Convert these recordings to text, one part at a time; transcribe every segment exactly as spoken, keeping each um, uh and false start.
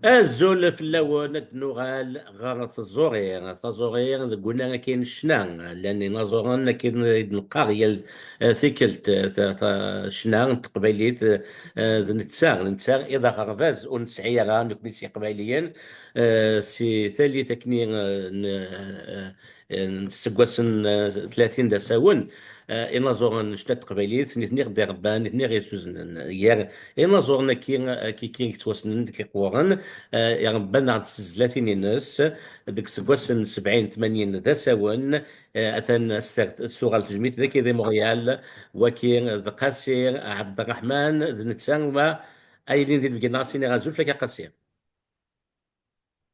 Azul fell-awen, ad nuɣal ɣer tẓuri. Taẓuri deg unnar akin n ccna, llan inaẓuren akin i d-neqqar yal, eh, tikkelt, eh, ta-, ta-, ccna n teqbaylit, eh, d netta, d netta i d aɣerbaz ur nesɛi ara nekni s iqbayliyen, eh, si tallit akni, eh, n, eh, n seggasen, eh, tlatin d asawen, eh, inaẓuren n ccna n teqbaylit, nitni i ɣ-d-irebban, nitni i ɣ-yessuznen. Gar inaẓuren-agi, eh, kiki yettwassnen, kiki qquren, eh, irebban-aɣ-d s tezlatin-ines, deg seggasen sebɛin tmanyin d asawen, eh, atan s-, tuɣal tejmilt dagi di Montréal, wagi d Qasi Ɛebderreḥman, d netta ma ay ilin di lebgi-nneɣ, as-iniɣ azul fell-ak a Qasi.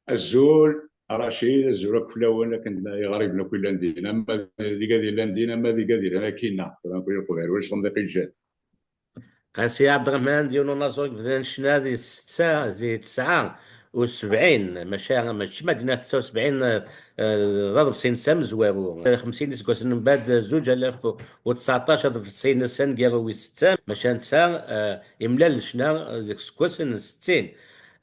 Azul, Racid, azul akk fell-awen, akken d iɣriben akk yellan din, ama d igad yellan din, ama d igad yellan akkinna, tura akk i Leqbayel, ulac tamḍiq yeǧǧan. Qasi Ɛebderreḥman, d yiwen unaẓur i ibedren ccna di setta, di tesɛa u sebɛin, maca, mačči ma d-nniɣ tesɛa u sebɛin, eh, d aḍebsi-ines amezwaru. Xemsin iseggasen mbeɛd zuǧ alaf u tseɛṭac, aḍebsi-ines aneggaru wis setta, maca netta, eh, imlal ccna deg iseggasen n settin.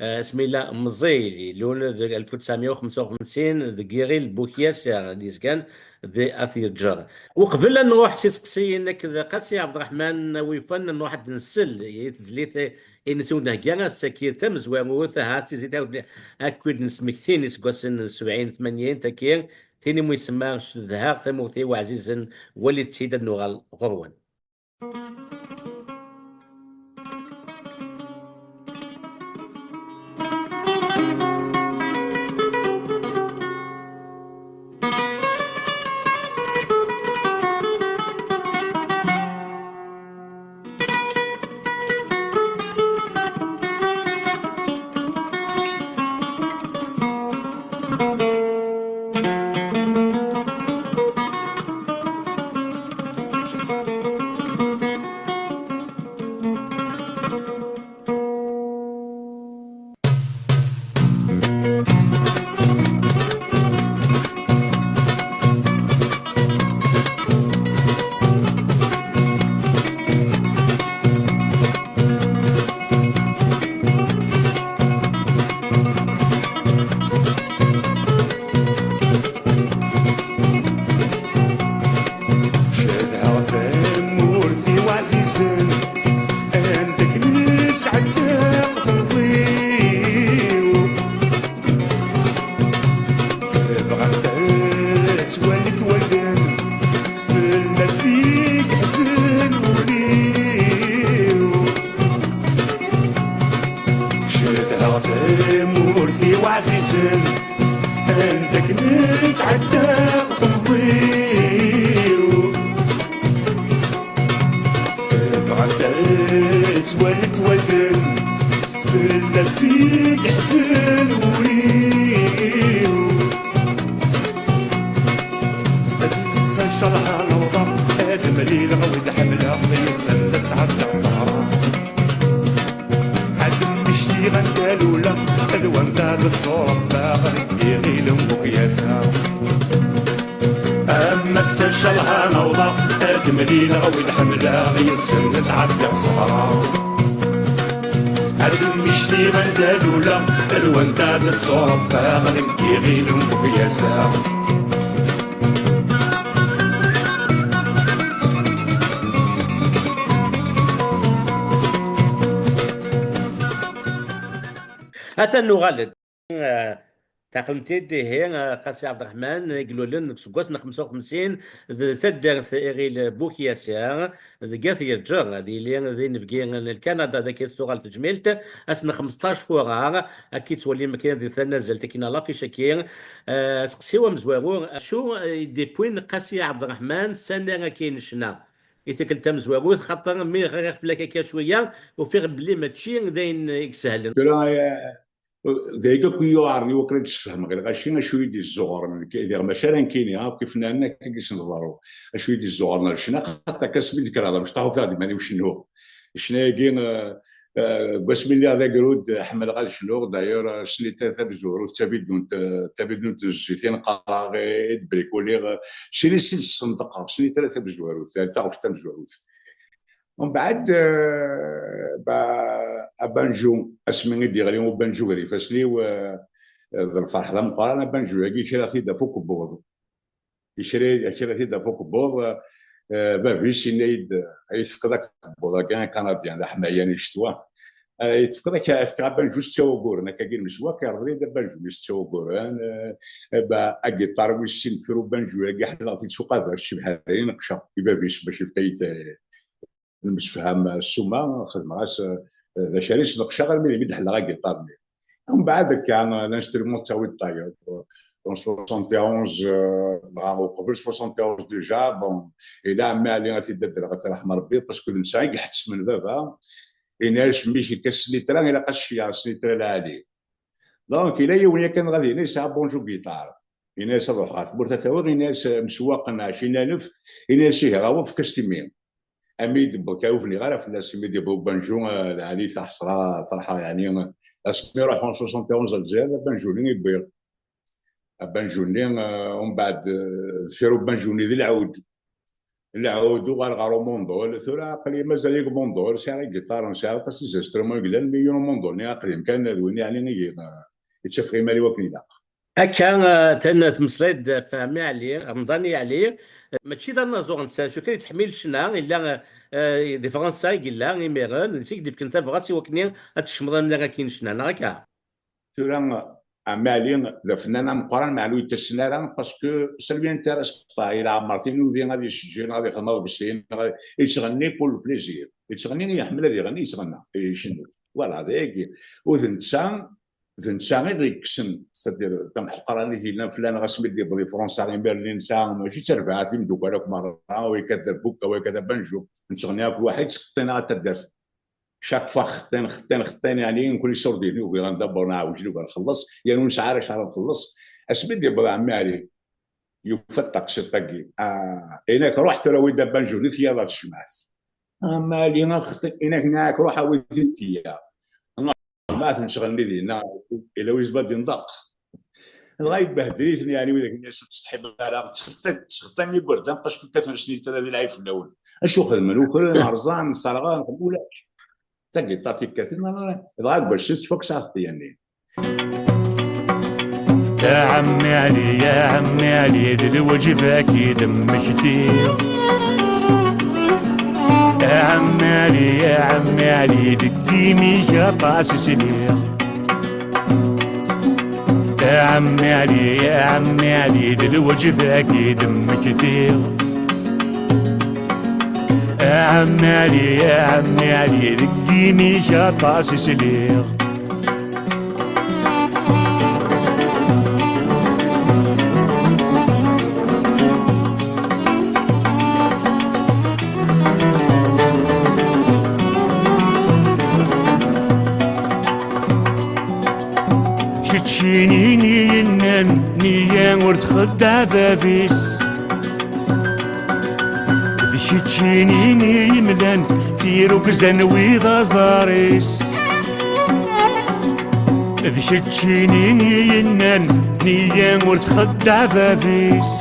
Eh, asmi yella meẓẓi, ilul deg alef u tesɛemya u xemsa u xemsin deg yiɣil Bukyasa, d yezgan di At Yeǧǧer. Uqbel ad nruḥ s iseqsiyen akked Qasi Ɛebderreḥman Wifan, ad nruḥ ad nsel i tezlit-ines i wen-d-nhegga ass-agi d tamezwarut, ahat tizlit akk i d-nesmektin iseggasen sebɛin tmanyin, tagi, tin imu isemma Cedhaɣ tamurt-iw ɛzizen, walit-tt-id ad nuɣal ɣur-wen. Cedhaɣ tamurt-iw ɛzizen, anda akken i sɛeddaɣ temẓi-w. Bɣant ad ttwalint wallen, fell-as i yeḥzen wul-iw. Cedhaɣ tamurt-iw ɛzizen, anda akken i sɛeddaɣ temẓi-w. Bɣant ad ttwalint wallen, fell-as i yeḥzen wul-iw. Ad nessecreḥ ad nawḍeɣ, ad mlileɣ wid ḥemmleɣ, yid-sen ad sɛeddaɣ ṣṣehra. Ad mmektiɣ anda luleɣ, d wanda d-ttṣurebbaɣ, deg yiɣil n Bukyasa. Am ass-a ncallah ad nawḍeɣ, ad mlileɣ wid ḥemmleɣ, yid-sen ad sɛeddaɣ ṣṣehra. Ad mmektiɣ anda luleɣ, d wanda d-ttṣurebbaɣ, deg yiɣil n Bukyasa. Atan nuɣal-d. Eh, taqlem-t-id, ihi, eh, Qasi Ɛebderreḥman, i ilulen deg useggas n xemsa u xemsin, d taddart iɣil Bukyasa, deg At Yeǧǧer, ad yili d inebgi n Lkanada, d akka i s-tuɣal tejmilt, ass n xmesṭac furar, akka i ttwalim kan di tanazalt, akin à l'affiche-agi. Eh, aseqsi-w amezwaru, acu i d-iwwin Qasi Ɛebderreḥman s annar-agi n ccna? I tikkelt tamezwarut, xaṭer mi ɣriɣ fell-ak akka cwiya, ufiɣ belli mačči d ayen i isehlen. Tura, eh, d ayagi akk i yuɛren i wakken ad d-sfehmeɣ i lɣaci acu i d-izzuɣren, nekk, diɣ mačči ara nekkini, akk ifnanen akka i s-nḍerru. Acu i d-izzuɣren ar ccna, xaṭer akka asmi d-kkreɣ d amecṭaḥ, ufiɣ-d iman-iw cennuɣ. Ccna-agi, eh, eh, deg wasmi lliɣ d agrud, ḥemmleɣ ad cnuɣ, d'ailleurs, eh, snitra tamezwarut, d tabidunt, eh, tabidunt n zzit i neqqar, eh, i d-brikuliɣ, eh, sin i s-id-ssenṭqeɣ, snitra tamezwarut, eh, taɣect tamezwarut. Mbeɛd, eh, ba, abanǧu, asmi i d-yeɣli ubanǧu gar ifassen-iw, eh, d lferḥ d ameqqran, abanǧu-agi kra-t-id ɣef ukebbuḍ. Kra-t-id ɣef ukebbuḍ, eh, bab-is yenna-yi-d, "Ay tefkeḍ akebbuḍ-agi i Kanadyan, d aḥmayan i ccetwa. Ay tefkeḍ ak-, fkeɣ abanǧu setta wagguren, akkagi lmeswa, yerḍel-iyi-d abanǧu-nni setta wagguren, eh, ba, agiṭar wis sin, fru ubanǧu-agi, ḥellɣeɣ-t-id s uqader, tcebḥ ar ayen neqceɣ i bab-is bac yefka-yi-t, eh, nemsefham ssuma, xedmeɣ-as, eh, d acu ara s-neqceɣ armi d mi d-ḥelleɣ agiṭar-nni." Mbeɛd akka, eh, l'instrument tettawiḍ tayeḍ. En soixante et onze, eh, dɣa uqbel soixante et onze déjà, bon, ila ɛemmi Ɛli ad t-id-adreɣ, ad t-yerḥem Rebbi, parce que d netta i iḥettmen baba, yenna-as, "Mmi-k akka snitra, ilaq ad s-ceyyɛeḍ snitra lɛali." Donc, ila yiwen yakan ɣad yenna yesɛa bonjour guitare. Yenna-as ad ruḥeɣ ɣer tmurt ad t-awiɣ, yenna-as, "Msewwaqen ɛecrin alef", yenna-as, "Ihi, aweḍ, efk-as timmi." Ami d-yewweḍ kan ur bniɣ ara fell-as, imi d-yewweḍ ubanju, eh, lɛali taḥesra, ferḥeɣ, yeɛni, asmi ruḥeɣ soixante et onze ar Lezzayer, abanju-nni i wwiɣ. Abanju-nni, eh, umbeɛd, eh, deffir ubanju-nni d lɛud. Lɛud, uɣaleɣ ɣer umundul, tura aql-i mazal-iyi deg umundul, sɛiɣ igiṭaren, sɛiɣ aṭas n les instruments i yellan, mais yiwen umundul-nni aqdim kan d win yeɛni i yi-, eh, yettafeɣ iman-iw akken ilaq. Akka, eh, tan tmeslayeḍ ɣef ɛemmi Ɛli, Remḍan Ɛli, eh, mačči d anaẓur netta, acu kan yettḥemmil ccna, yella, eh, di Fransa i yella imiren, d netta i k-d-ifken tabɣest i wakken ad tecmeḍ annar-agi n ccna, neɣ akka? Tura, ɛemmi Ɛli d afennan ameqqran, meɛna ur yettasen ara, parce que ça lui intéresse pas, il a ɛemmer tinudi ad yesǧi, neɣ ad yexdem aḍebsi, neɣ ad yettɣenni pour le plaisir. Yettɣenni, iḥemmel ad iɣenni, yettɣenna, icennu. Voilà, d ayagi. U d netta, d netta i ɣ-yekksen, c'est-à-dire, tamḥeqranit yellan fell-aneɣ asmi d-yewweḍ i Fransa, imir-nni nesɛa mačči d tarbaɛt, d imeddukal akk merra, wa yekkat d abukka, wa yekkat d abanju, nettɣenni akk lwaḥid, ttxeṭṭineɣ ar taddart. Chaque fois xeṭṭin, xeṭṭin, xeṭṭin, yeɛni, nekkni ṣurdin, ugiɣ anda wwḍen, ɛewjen, ugiɣ nxelleṣ, yernu nesɛa ara cehṛ nxelleṣ. Asmi d-yewweḍ ɛemmi Ɛli, yufa-d taqsiṭ-agi. Ah, inak, ruḥ tura awi-d abanju-nni, tiyaḍ ad tjemɛet. Ɛemmi Ɛli, a xeṭṭi, inak, nniɣ-ak, ruḥ awi-t-id tiyaḍ. Ma tettɣenni dinna, ila wizba d-inḍaq. Dɣa yebbehdel-iten, yeɛni, widak-nni ur ttsetḥiɣ ara, ttxeṭṭin, ttxeṭṭin igerdan, parce que kkaten snitra di lɛib fell-awen. Acu xedmen? Ukren, rẓan, sserɣen, ulac. Tagiṭart yekkaten, dɣa deg wass-nni tettwakkes aɣ-d-yanni. A ɛemmi Ɛli, a ɛemmi Ɛli, d lwaǧeb ad k-id-mmektiɣ. A ɛemmi Ɛli, a ɛemmi Ɛli, deg yimi-k aṭas i sliɣ. A ɛemmi Ɛli, a ɛemmi Ɛli, d lwaǧeb ad k-id-mmektiɣ. A ɛemmi Ɛli, a ɛemmi Ɛli, deg yimi-k aṭas i sliɣ. D keččini i yennan nniya ur txeddeɛ bab-is. D keččini i yemlan tirrugza n wid aẓar-is. D keččini i yennan nniya ur txeddeɛ bab-is.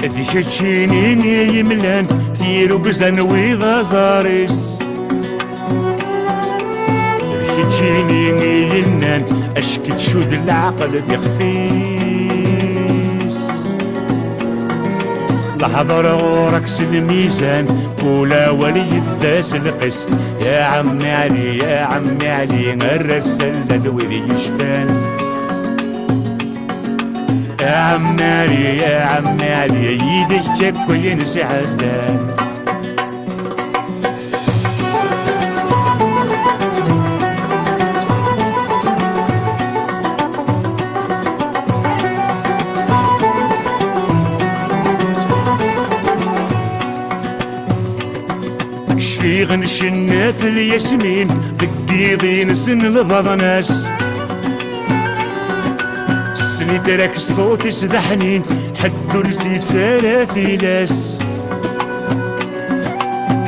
D keččini i yemlan tirrugza n wid aẓar-is. D keččini i yennan acki tcudd leɛqel d ixef-is. Lehḍur ɣur-k s lmizan, kul awal yedda s lqis. Ya ɛemmi Ɛli, ya ɛemmi Ɛli, err-as sella d wid yecfan. A ɛemmi Ɛli, a ɛemmi Ɛli, yid-k akk ayen sɛeddan. Cfiɣ ncenna f Lyasmin deg yiḍ-ines n lbaḍna-s. Snitra-k ṣṣut-is d aḥnin, ḥedd ur s-yettara tilas.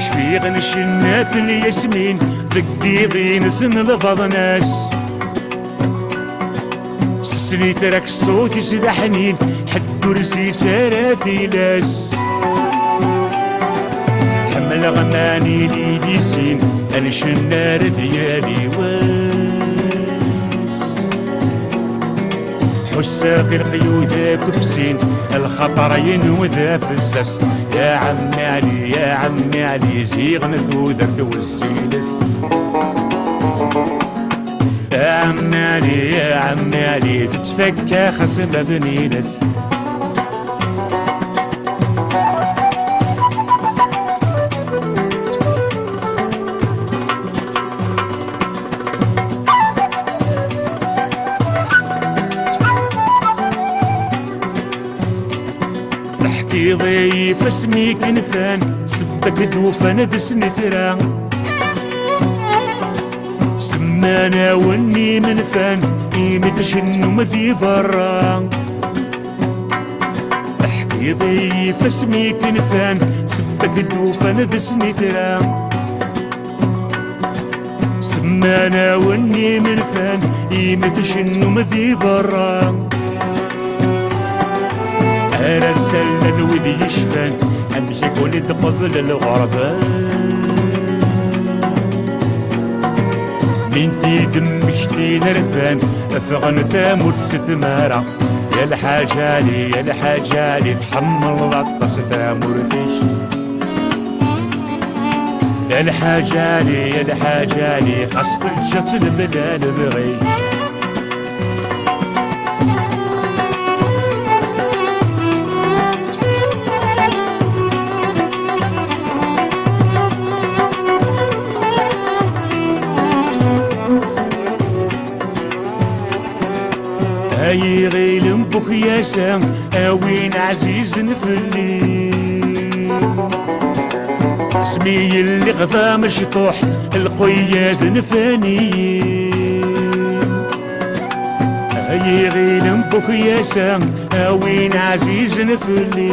Cfiɣ ncenna f Lyasmin deg yiḍ-ines n lbaḍna-s. S snitra-k ṣṣut-is d aḥnin, ḥedd ur s-yettara tilas. Leɣman ili di sin, ad ncennar di yal iwass. Ḥusseɣ i leqyud akk fsin, lxaṭer yennu d afessas. Ya ɛemmi Ɛli, ya ɛemmi Ɛli, ziɣen tudert wessilet. Ya ɛemmi Ɛli, ya ɛemmi Ɛli, tettfakka xas ma bninet. Teḥkiḍ-iyi ɣef asmi k-nfan, sebbak d-ufan d snitra. Semman-awen imenfan, imi tcennum di berra. Teḥkiḍ-iyi ɣef asmi k-nfan, sebbak d-ufan d snitra. Semman-awen imenfan, imi tcennum di berra. Ar ass-a llan wid yecfan, amek i ken-id-teqbel lɣerba. Mi n-t-id-mmektin rfan, ffɣen tamurt s tmara. Ya Lḥaǧ Ɛli, ya Lḥaǧ Ɛli, tḥemmleḍ aṭas tamurt-ik. Ya Lḥaǧ Ɛli, ya Lḥaǧ Ɛli, xas teǧǧa-tt lebla lebɣi. Ay iɣil n Bukyasa, a win ɛzizen fell-i. Asmi lliɣ d amecṭuḥ, lqeyyad nfan-iyi. Ay iɣil n Bukyasa, a win ɛzizen fell-i.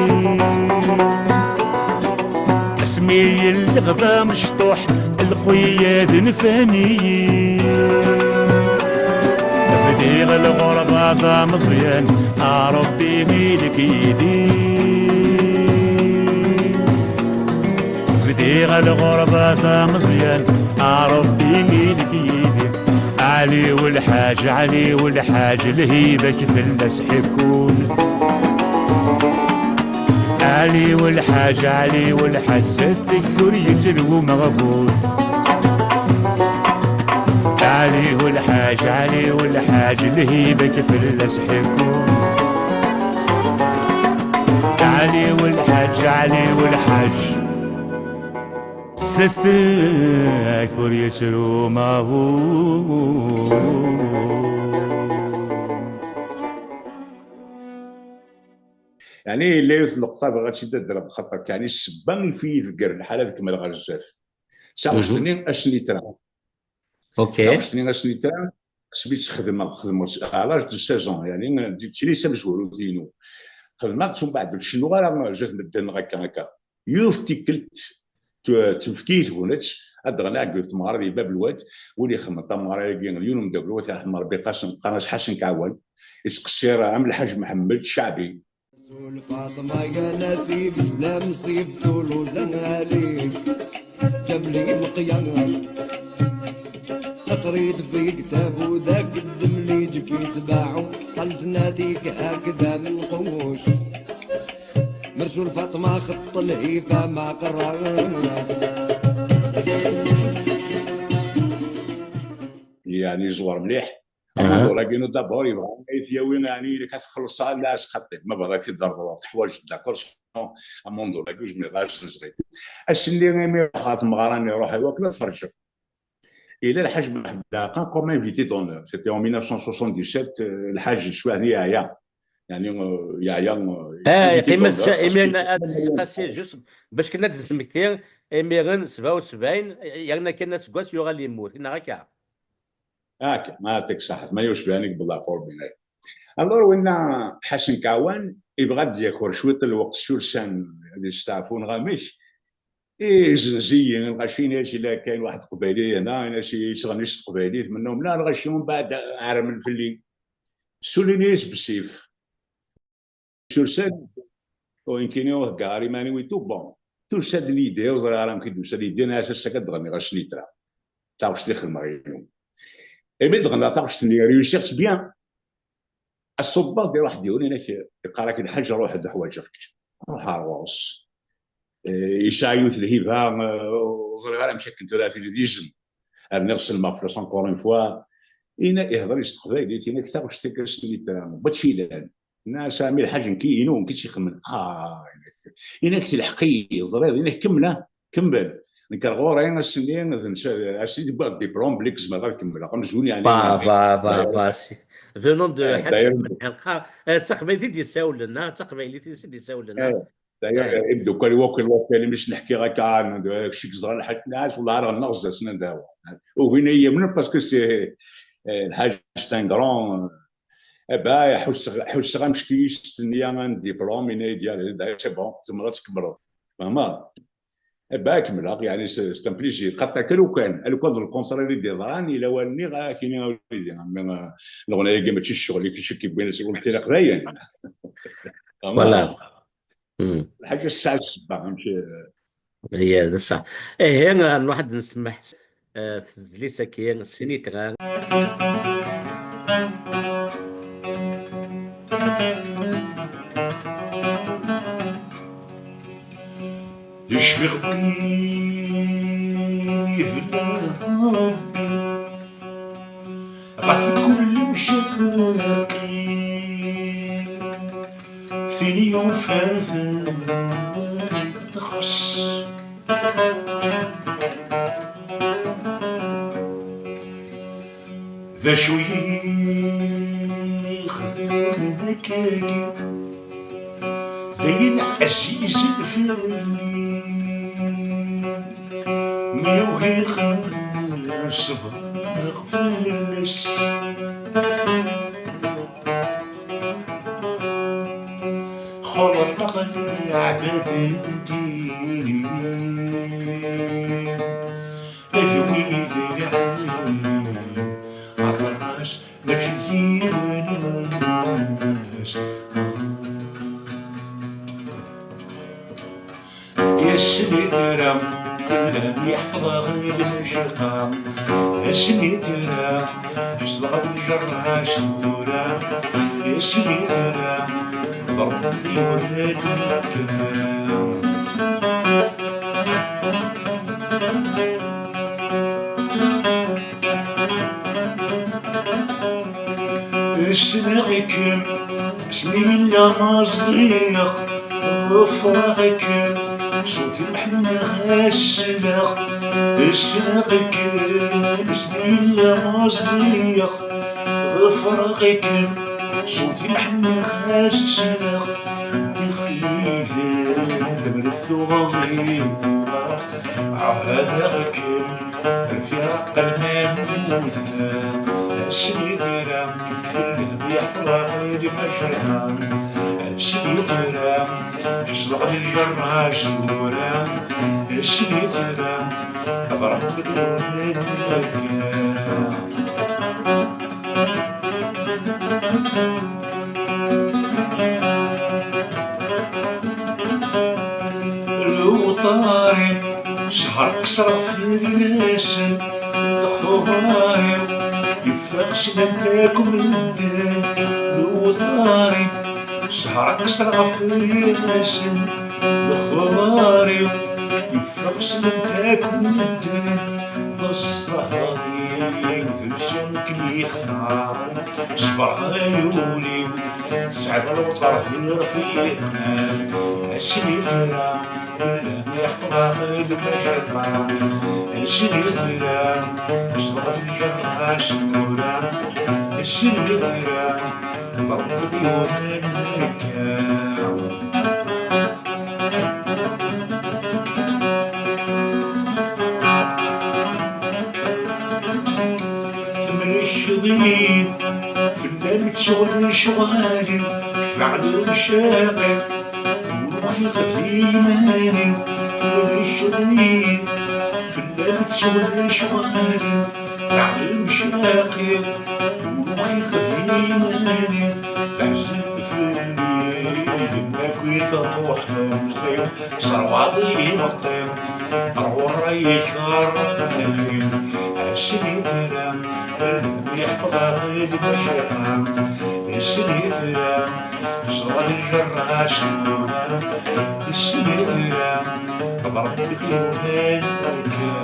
Asmi lliɣ d amecṭuḥ, lqeyyad nfan-iyi. Bdiɣ lɣerba d ameẓyan, a Ṛebbi, mi-lek yid-i. Bdiɣ lɣerba d ameẓyan, a Ṛebbi, mi-lek yid-i. Ɛli Welḥaǧ, Ɛli Welḥaǧ, lhiba-k fell-as ḥekkun. Ɛli Welḥaǧ, Ɛli Welḥaǧ, zdat-k ur yettru umeɣbun. Ɛli Welḥaǧ, Ɛli Welḥaǧ, lhiba-k fell-as ḥekkun. Ɛli Welḥaǧ, Ɛli Welḥaǧ, zdat-k ur yettru umeɣbun. Yeɛni, yella yiwet n lqeṭṭa bɣiɣ ad tt-id-adreɣ, xaṭer yeɛni ssebba i fi-, i tbegger lḥala ad kemmleɣ ɣer zdat. Taɣect-nni ass n letnayen. Ok. Taɣect-nni ass n letnayen, asmi tt-xedmeɣ, xedmeɣ à l'âge de seize ans, yeɛni, d keččini d tamezwarut-inu. Xedmeɣ-tt, umbeɛd ur cennuɣ ara zdat medden neɣ akka, akka. Yiwet tikkelt, t-, tefk-iyi tgunett, ad d-ɣliɣ deg yiwet tmeɣra di Bab Lwad, win ixedmen tameɣra-agi, d yiwen umeddakel, u ad t-yerḥem Rebbi, Qasen, qqaren-as Ḥasen Kɛawan, yettqessir am Lḥaǧ Mḥemmed Caɛbi. Sul Faṭma ya nasib, slam ṣif Tuluza Ali, jab li mqyas. Qeṭrit fi ktab u dak ddem li ǧfi tbaɛu, qalt natik akda menquc. Mersul Faṭma xeṭṭ lhifa ma qerra. Yeɛni yeẓwer mliḥ. Aha. Amuḍul-agi-inu d'abord yebɣa ad t-yawi, yeɛni, ilaq ad t-xellṣeɣ, la as-xaṭi. Ma bɣiɣ ad t-id-reḍleɣ, teḥwaǧ, d'accord, sinon amuḍul-agi ur zmireɣ ara ad s-nezɣi. Ass-nni imi ruḥeɣ ɣer tmeɣra-nni, ruḥeɣ i wakken ad t-rǧuɣ. Yella Lḥaǧ Mḥemmed Aɛqa, quand même, invité d'honneur. C'était en mille neuf cent soixante-dix-sept, euh, Lḥaǧ cwiṭ yeɛya. Yeɛni, euh, yeɛya, euh, ah, invité d'honneur, parce que yeqqim-as imir-nni ad yeqqasi, juste bac kan ad d-nesmekti, imiren sebɛa u sebɛin, yerna kan aseggas yuɣal yemmut, neɣ akka? Akka, ma yeɛṭik ṣṣeḥḥa, tmanya u sebɛin i yewweḍ ɣef Ṛebbi. Alors, winna Ḥasen Kɛawan, yebɣa ad d-yaker cwiṭ n lweqt s ulsan, ad yesteɛfu neɣ amek, izenz-iyi, lɣaci, ini-as illa kayen waḥed Qbayli hna, ini-as yettɣenni s teqbaylit, menna umneɣ lɣaci, umbeɛd ɛermen fell-i. Ssulin-iyi-as bessif. S ulsan, u nekkini ur heggaɣ ara iman-iw i tout, bon. Tusa-d l'idée, ur ẓriɣ ara amek i d-tusa l'idée, nniɣ-as ass-agi ad d-ɣenniɣ ass-nni tlata. Taɣect i xedmeɣ inu. Imi d-ɣenniɣ taɣect-nni, réussir-tt bien. Aṣubbeḍ iruḥ-d yiwen, inak, iqqar-ak: "Lḥaǧ, ruḥ-d, uḥwaǧeɣ-k." Ruḥ ar ɣur-s. Eh, yesɛa yiwet lhiba, eh, ur ẓriɣ ara amek akken tura tili d izem. Rniɣ selmeɣ fell-as encore une fois. Ina ihder-is s teqbaylit, inak taɣect-agi ass-nni tlata, n wacu ilan? Nna Sami Lḥaǧ, nekk inu, nekk i tt-ixedmen. Ah, inak, inak telḥeq-iyi, teẓriḍ, inak kemmel, ah, kemmel. Nekk ar ɣur-i ass-nni, d netta, ass-nni d-wwiɣ diplôme belli k-zemreɣ ad kemmleɣ amzun yeɛni. Ba, ba, ba, ba, si. Venant de Lḥaǧ, d taqbaylit i d-yessawlen, ah, d taqbaylit i d-yessawlen, ah. D'ailleurs, imeddukal-iw akk n wakal imi s-neḥkiɣ akka, kečč i yeẓran Lḥaǧ Nɛas, wellah ar ɣennaɣ zdat-sen anda. Ugin ad iyi-yamnen parce que c'est, eh, Lḥaǧ, c'est un grand, eh ben, ḥusseɣ, ḥusseɣ amcekki s-tenniya un diplôme, yenna-yi-d: "Ya, d'ailleurs, c'est bon, tzemreḍ ad tkemmleḍ." Fehmeḍ? Eh ben, kemmleɣ, yeɛni, c'est, c'est un plaisir. Xaṭer kan lukan, lukan d le contraire i d-yeḍran, yella wallen-nni, ad ak-iniɣ a wlidi, mais, eh, leɣna-agi mačči d ccɣel-ik, acu k-yewwin, ssawlen-t i Leqbayel. Fehmeḍ? Voilà. Hmm. Lḥaǧa tesɛa ssebba, amek, eh, Iya, d ṣṣeḥ. Ihi, eh, nruḥ ad nsemmeḥ, eh, f tedlis-agi, Snitra. Yecbiɣ win yebna Rebbi ɣef kul lemcaqi, tin yufan txeṣṣ. D acu yexdem akkagi, d ayen ɛzizen fell-i, mi ugiɣ ṣebreɣ fell-as. Xelṭeɣ leɛbad n din, d wid iɛelmen aṭas, mačči d yiwen-nnes. Yesmi tura, tellam yeḥfeḍ-aɣ lmecqa. Asmi tura, nesleɣ lǧerra s tura. Asmi tura, ḍerben yiwen n tura. Ssneɣ-ikem asmi yella Meẓẓiyeɣ, ḍefreɣ-ikem, ṣṣut-im ḥemmleɣ ad sleɣ. Ssneɣ-ikem asmi yella Meẓẓiyeɣ, ḍefreɣ-ikem, ṣṣut-im ḥemmleɣ ad sleɣ. Di lqiden lemret tuɣeḍ-iw, ɛuhdeɣ-ikem, lfiraq lmamut. Asmi tura, lqelb yeḥfeḍ-aɣ lmecqa. Asmi tura, ḥesleɣ di lǧerra s tura. Asmi tura, ḍerben-d ur d-nekka. Lewṭar-iw, sher qesreɣ fell-asen, lexbar-iw, yeffeɣ slan-t akk medden. Lewṭar-iw, sher qesreɣ fell-asen, lexbar-iw, yeffeɣ slan-t akk medden. D ṣṣehd-iw d lsum kem-yextaren, ṣebreɣ ay ul-iw, tesɛiḍ lewṭer di rrif yeqqnen. Asmi tura, llan yeḥfeḍ-aɣ lmecqa. Asmi tura, nesleɣ lǧerra s tura. Asmi tura, ḍerben yiwen n nekka. Temlekkeḍ-iyi-d, fell-am ttsuɣ lecɣal-iw, tbeɛdeḍ lecraq-iw, ur ukiɣ di yiman-iw. Temlekkeḍ-iyi-d, fell-am ttsuɣ lecɣal-iw, tbeɛdeḍ lecraq-iw, ur ukiɣ di yiman-iw. Teɛzel fell-i yemma-k Truḥ temẓi, serwaḍ imeṭṭi, ɣer ɣur-i ikerrem. Ass-nni tura, lmem yeḥfeḍ aɣ-d maciqa. Ass-nni tura, ẓra lǧerrasin. Ass-nni tura, ḍerben deg yiwen kan.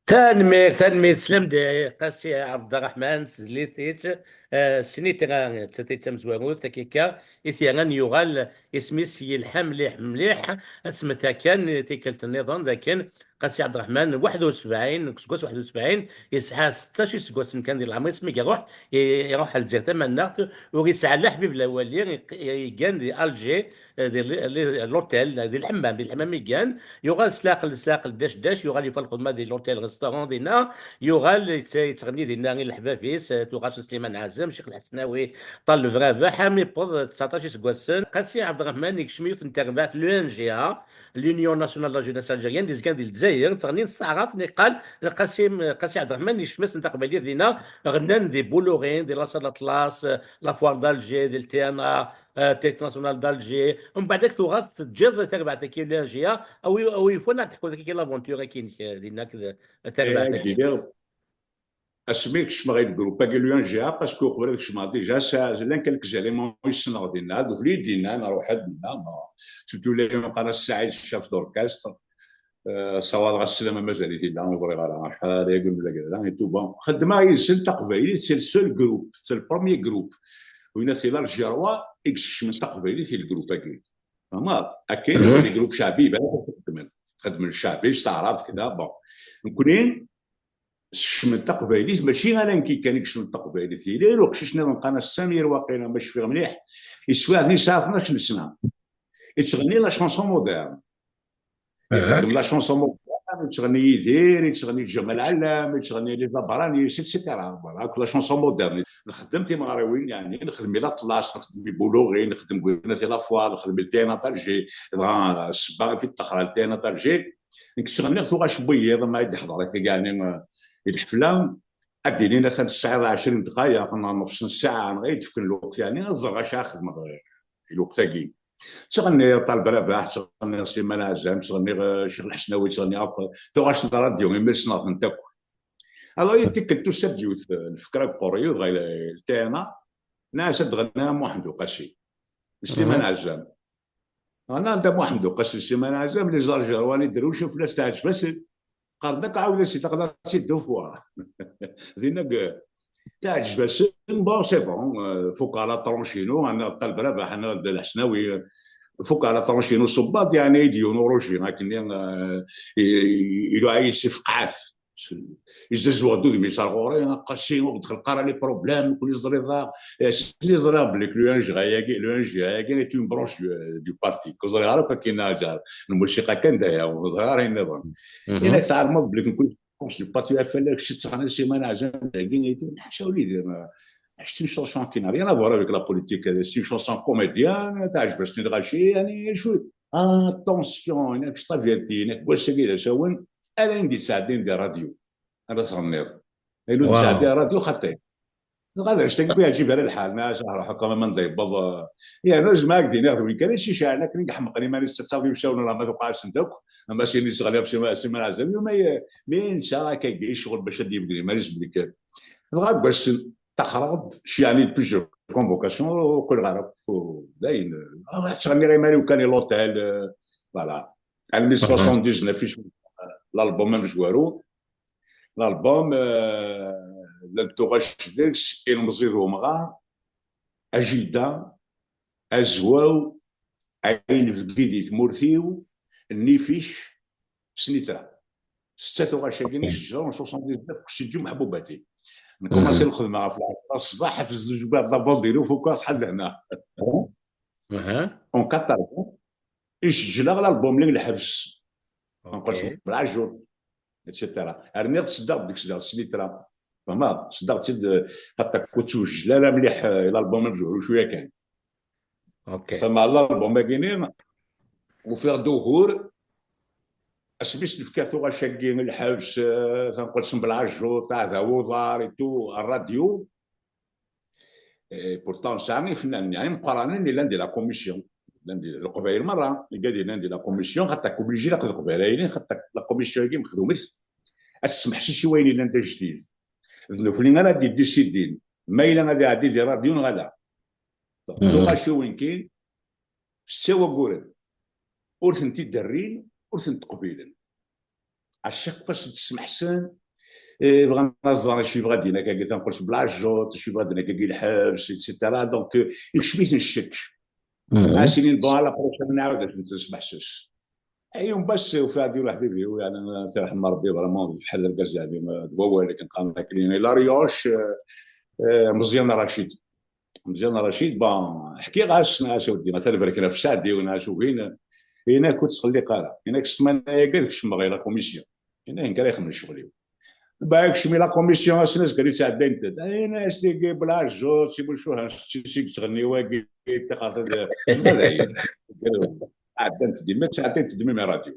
Tanemmirt, tanemmirt, teslam-d, eh, Qasi Ɛebderreḥman, tezlit-is, eh, Snitra, d tamezwarut, akika, i t-yerran yuɣal isem-is yelḥa mliḥ, mliḥ, ad tesmet akan, tikkelt nniḍen, d akken Qasi Ɛebderreḥman, waḥed u sebɛin, deg useggas waḥed u sebɛin, yesɛa seṭṭac iseggasen kan di leɛmer-is, mi iruḥ, i-, iruḥ ar Lezzayer Tamannaɣt, ur yesɛi la ḥbib la wali, i-, i-, yeggan di Alger, eh, di li-, li-, l'hôtel, di lḥemmam, di lḥemmam i yeggan, yuɣal s leɛqel, s leɛqel dac dac, yuɣal yufa lxedma di l'hôtel restaurant dinna, yuɣal yett-, yettɣenni dinna i leḥbab-is, eh, tuɣac n Sliman Ɛazem, Ccix Lḥesnawi, Ṭaleb Rabaḥ, armi yewweḍ tseɛṭac iseggasen. Qasi Ɛebderreḥman yekcem yiwet n terbaɛt, l'U N G A, l'Union Nationale de la Jeunesse Algérienne, d-yezgan di Lezzayer, ttɣennin s taɛrabt, niqal, Qasi, Qasi Ɛebderreḥman yekcem-asen taqbaylit dinna, ɣennan di Boulourine, di la salle Atlas, la foire d'Alger, di le T N A, eh, Théâtre National d'Alger. Mbeɛd ad tuɣal teǧǧiḍ tarbaɛt-agi, l'U N G A, a wi, a wi yufan ad teḥkuḍ-agi l'aventure-agi-inek, eh, dinna akked, eh, tarbaɛt-agi. Asmi kecmeɣ i le groupe-agi, l'U N G A, parce que uqbel ad kecmeɣ déjà, sa-, llan quelques éléments i ssneɣ dinna, d ukli i d-yennan, ruḥ-d dinna, ma, surtout la yeqqar-as Saɛid, chef d'orchestre, eh, ssawaḍeɣ-as sslama, mazal-it yella, ur ẓriɣ ara acḥal aya deg uneblag-a, et tout, bon. Xeddmeɣ yid-sen taqbaylit, c'est le seul groupe, c'est le premier groupe. Winna, c'est l'Algérois i yeskecmen taqbaylit i le groupe-agi. Fehmeḍ? Akken, mhm, les groupes ceɛbi, iban akk xeddmen. Xeddmen ceɛbi, s taɛrabt, kda, bon. Nekni, skecmen taqbaylit, mačči ala nekk kan i yeskecmen taqbaylit. Yella yiwen uqcic nniḍen qqaren-as Samir waqila, ma cfiɣ mliḥ, yeswiɛden yesɛa tnac n sna. Yettɣenni la chanson moderne. Ixeddem la chanson moderne, yettɣenni Yidir, yettɣenni Ǧamal Ɛellam, yettɣenni les Abranis, et cetera. Voilà, akk la chanson moderne. Nxeddem timeɣriwin, yeɛni, nxeddem i l'Atlas, nxeddem i Boulourine, nxeddem deg Winna di la foire, nxeddem i le T N A d'Alger, dɣa, eh, ssebba i fi ṭṭexra le T N A d'Alger. Nekk ttɣenniɣ tuɣac n wiyiḍ, ma i d-ḥḍer akka, yeɛni, eh, i lḥefla, ad d-inin atan tesɛiḍ ɛecrin dqayeq, neɣ nefs n ssaɛa, neɣ ay d-fken lweqt, yeɛni, ad ẓreɣ acu ara xedmeɣ, eh, i lweqt-agi. Ttɣenniɣ Ṭaleb Rabaḥ, ttɣenniɣ Sliman Ɛazem, ttɣenniɣ, eh, Ccix Lḥesnawi, ttɣenniɣ akk tuɣac n la radio, imi ssneɣ-tent akk. Alors, il y a quelques, tout ça, d yiwet, eh, lfekra deg ɣur-i, dɣa le T N A, nniɣ-as ad d-ɣenniɣ a Muḥend Uqasi. Sliman Ɛazem. Ɣenna-d a Muḥend Uqasi, Sliman Ɛazem, les Algérois, les Drouch, fell-as teɛǧeb-asen. Qqaren-d akk, ɛawed-as-id, aql-aɣ-tt-id deux fois. Dinna, teɛǧeb-asen, bon, c'est bon, euh, fukeɣ la tranche-inu, ɣenniɣ-d Ṭaleb Rabaḥ, ɣenniɣ-d Lḥesnawi, fukeɣ la tranche-inu, ṣubbeɣ-d, yeɛni-d yiwen uruji, akkenni, euh, i-, i-, iluɛa-yi-d, issefqeɛ-it. Yezzazweɣ-d udem-is ar ɣur-i, a Qasi, ur d-xelqeɣ ara les problèmes, nekkni ẓriɣ, asmi ẓriɣ belli l'U N G A-agi, l'U N G A-agi est une branche du, du parti. Ur ẓriɣ ara akk akken ajar n lmusiqa kan d aya, ur ẓriɣ ara ayen nniḍen. Mhm. Ina tɛelmeḍ belli nekkni branche du parti F L X, tettɣenni Sliman Ɛazem dagi, et tout, ḥaca ur yelli, c'est une chanson qui n'a rien à voir avec la politique, c'est une chanson comédienne, teɛjeb-asen i lɣaci, yeɛni, cwiṭ. Attention, inak, c'est pas bien dit, inak, wass-agi d asawen, ala ayen d-yettɛeddin di rradyu ara tɣenniḍ. Ayen ur d-yettɛeddi rradyu xaṭi. Dɣa d anect-agi ur yeɛǧib ara lḥal, ma ruḥ akka ma anda yewweḍ, eh, yerna zemreɣ ad k-d-iniɣ d win kan i s-iceɛlen akken i iḥemqen iman-is, tettaɣ imcawen, ama tuqeɛ-asen-d akk, ama s-yini ttɣenniɣ Sliman Ɛazem, ma ye-, mi netta akka i ccɣel bac ad d-yebdel iman-is belli kan. Dɣa deg wass-n, ttaxreɣ-d, yeɛni plusieurs convocations, ur qqileɣ ara akk, dayen, ah, ttɣenniɣ iman-iw kan i l'hôtel, eh, voilà. Almi soixante-dix-neuf i cewwel l'album amezwaru. L'album, eh, llant tuɣac deg-s, Ilemẓi d umɣar, Ajida, Azwaw, Ayen bgi di tmurt-iw, Nnific, Snitra. Setta tuɣac-agi i s-d-yeḍran soixante-dix-neuf deg studio Meḥbubati. Nkumaṣi lxedma ɣef lɛecṛa ṣṣbeḥ, ɣef zzuǧ n la banderille, fukeɣ ṣṣeḥ d lehna. En quatorze ans, i seǧleɣ l'album-nni n lḥebs. Nqel s Belɛejjuṭ, et cetera. Rniɣ-d seddaɣ deg-s daɣ Snitra. Fehmeḍ? Seddaɣ-tt-id, eh, xaṭer ur ttwejjel ara mliḥ, eh, l'album amezwaru cwiya kan. Fehmeɣ l'album-agi-nni, ufiɣ-d ugur, asmi s-nefka tuɣac-agi, lḥebs, eh, tanqelt n Belɛejjuṭ, aɛdaw uḍar, et tout, rradyu. Eh, pourtant nesɛa ifennanen, yeɛni, meqqranen, yellan di la commission. Llan di Leqbayel merra, igad yellan di la commission, xaṭer obligé ilaq d Leqbayel ay yellan, xaṭer la commission-agi mexdumet ad tesmeḥsis i wayen yellan d ajdid. D nufni ara d-yeddisidin ma yella ad iɛeddi di rradyu neɣ ala. Donc, tuɣac i winkin, setta wagguren, ur tent-id-rrin, ur tent-qbilen. À chaque fois, s-d-smeḥsen, eh, bɣan ad ẓren acu yebɣa ad d-yini akkagi tanqult n Blažot, acu yebɣa ad d-yini akkagi lḥebs, et cetera. Donc, euh, ikcem-iten ccek. Ad as-inin, bon, à la prochaine, nɛawed ad tent-nesmeḥses. Ay, un bass, ufiɣ-d yiwen uḥbib-iw, yeɛni, ad t-yerḥem Rebbi, vraiment, d lḥal argaz, yeɛni, d wawal, akken qqaren, akken, la rioche, euh, euh, Meẓyan Racid. Meẓyan Racid, bon, ḥkiɣ-as, nniɣ-as, a weddi, atan berken ɣef sseɛd-iw, nniɣ-as, ugin, yenna-k ur ttqelliq ara. Yenna-k ssmana-agi ad kecmeɣ i la commission. Yenna-k nekk ara ixemmen ccɣel-iw. Ba, kecmi la commission, ass-n azger yettɛeddayen-d. Yenna-as tigi Blažot, si Bucuha, si, si yettɣenni wagi, ṭṭiqat ad, ma d ayen. Ɛeddant-d, ma ttɛeddayent-d, même radio.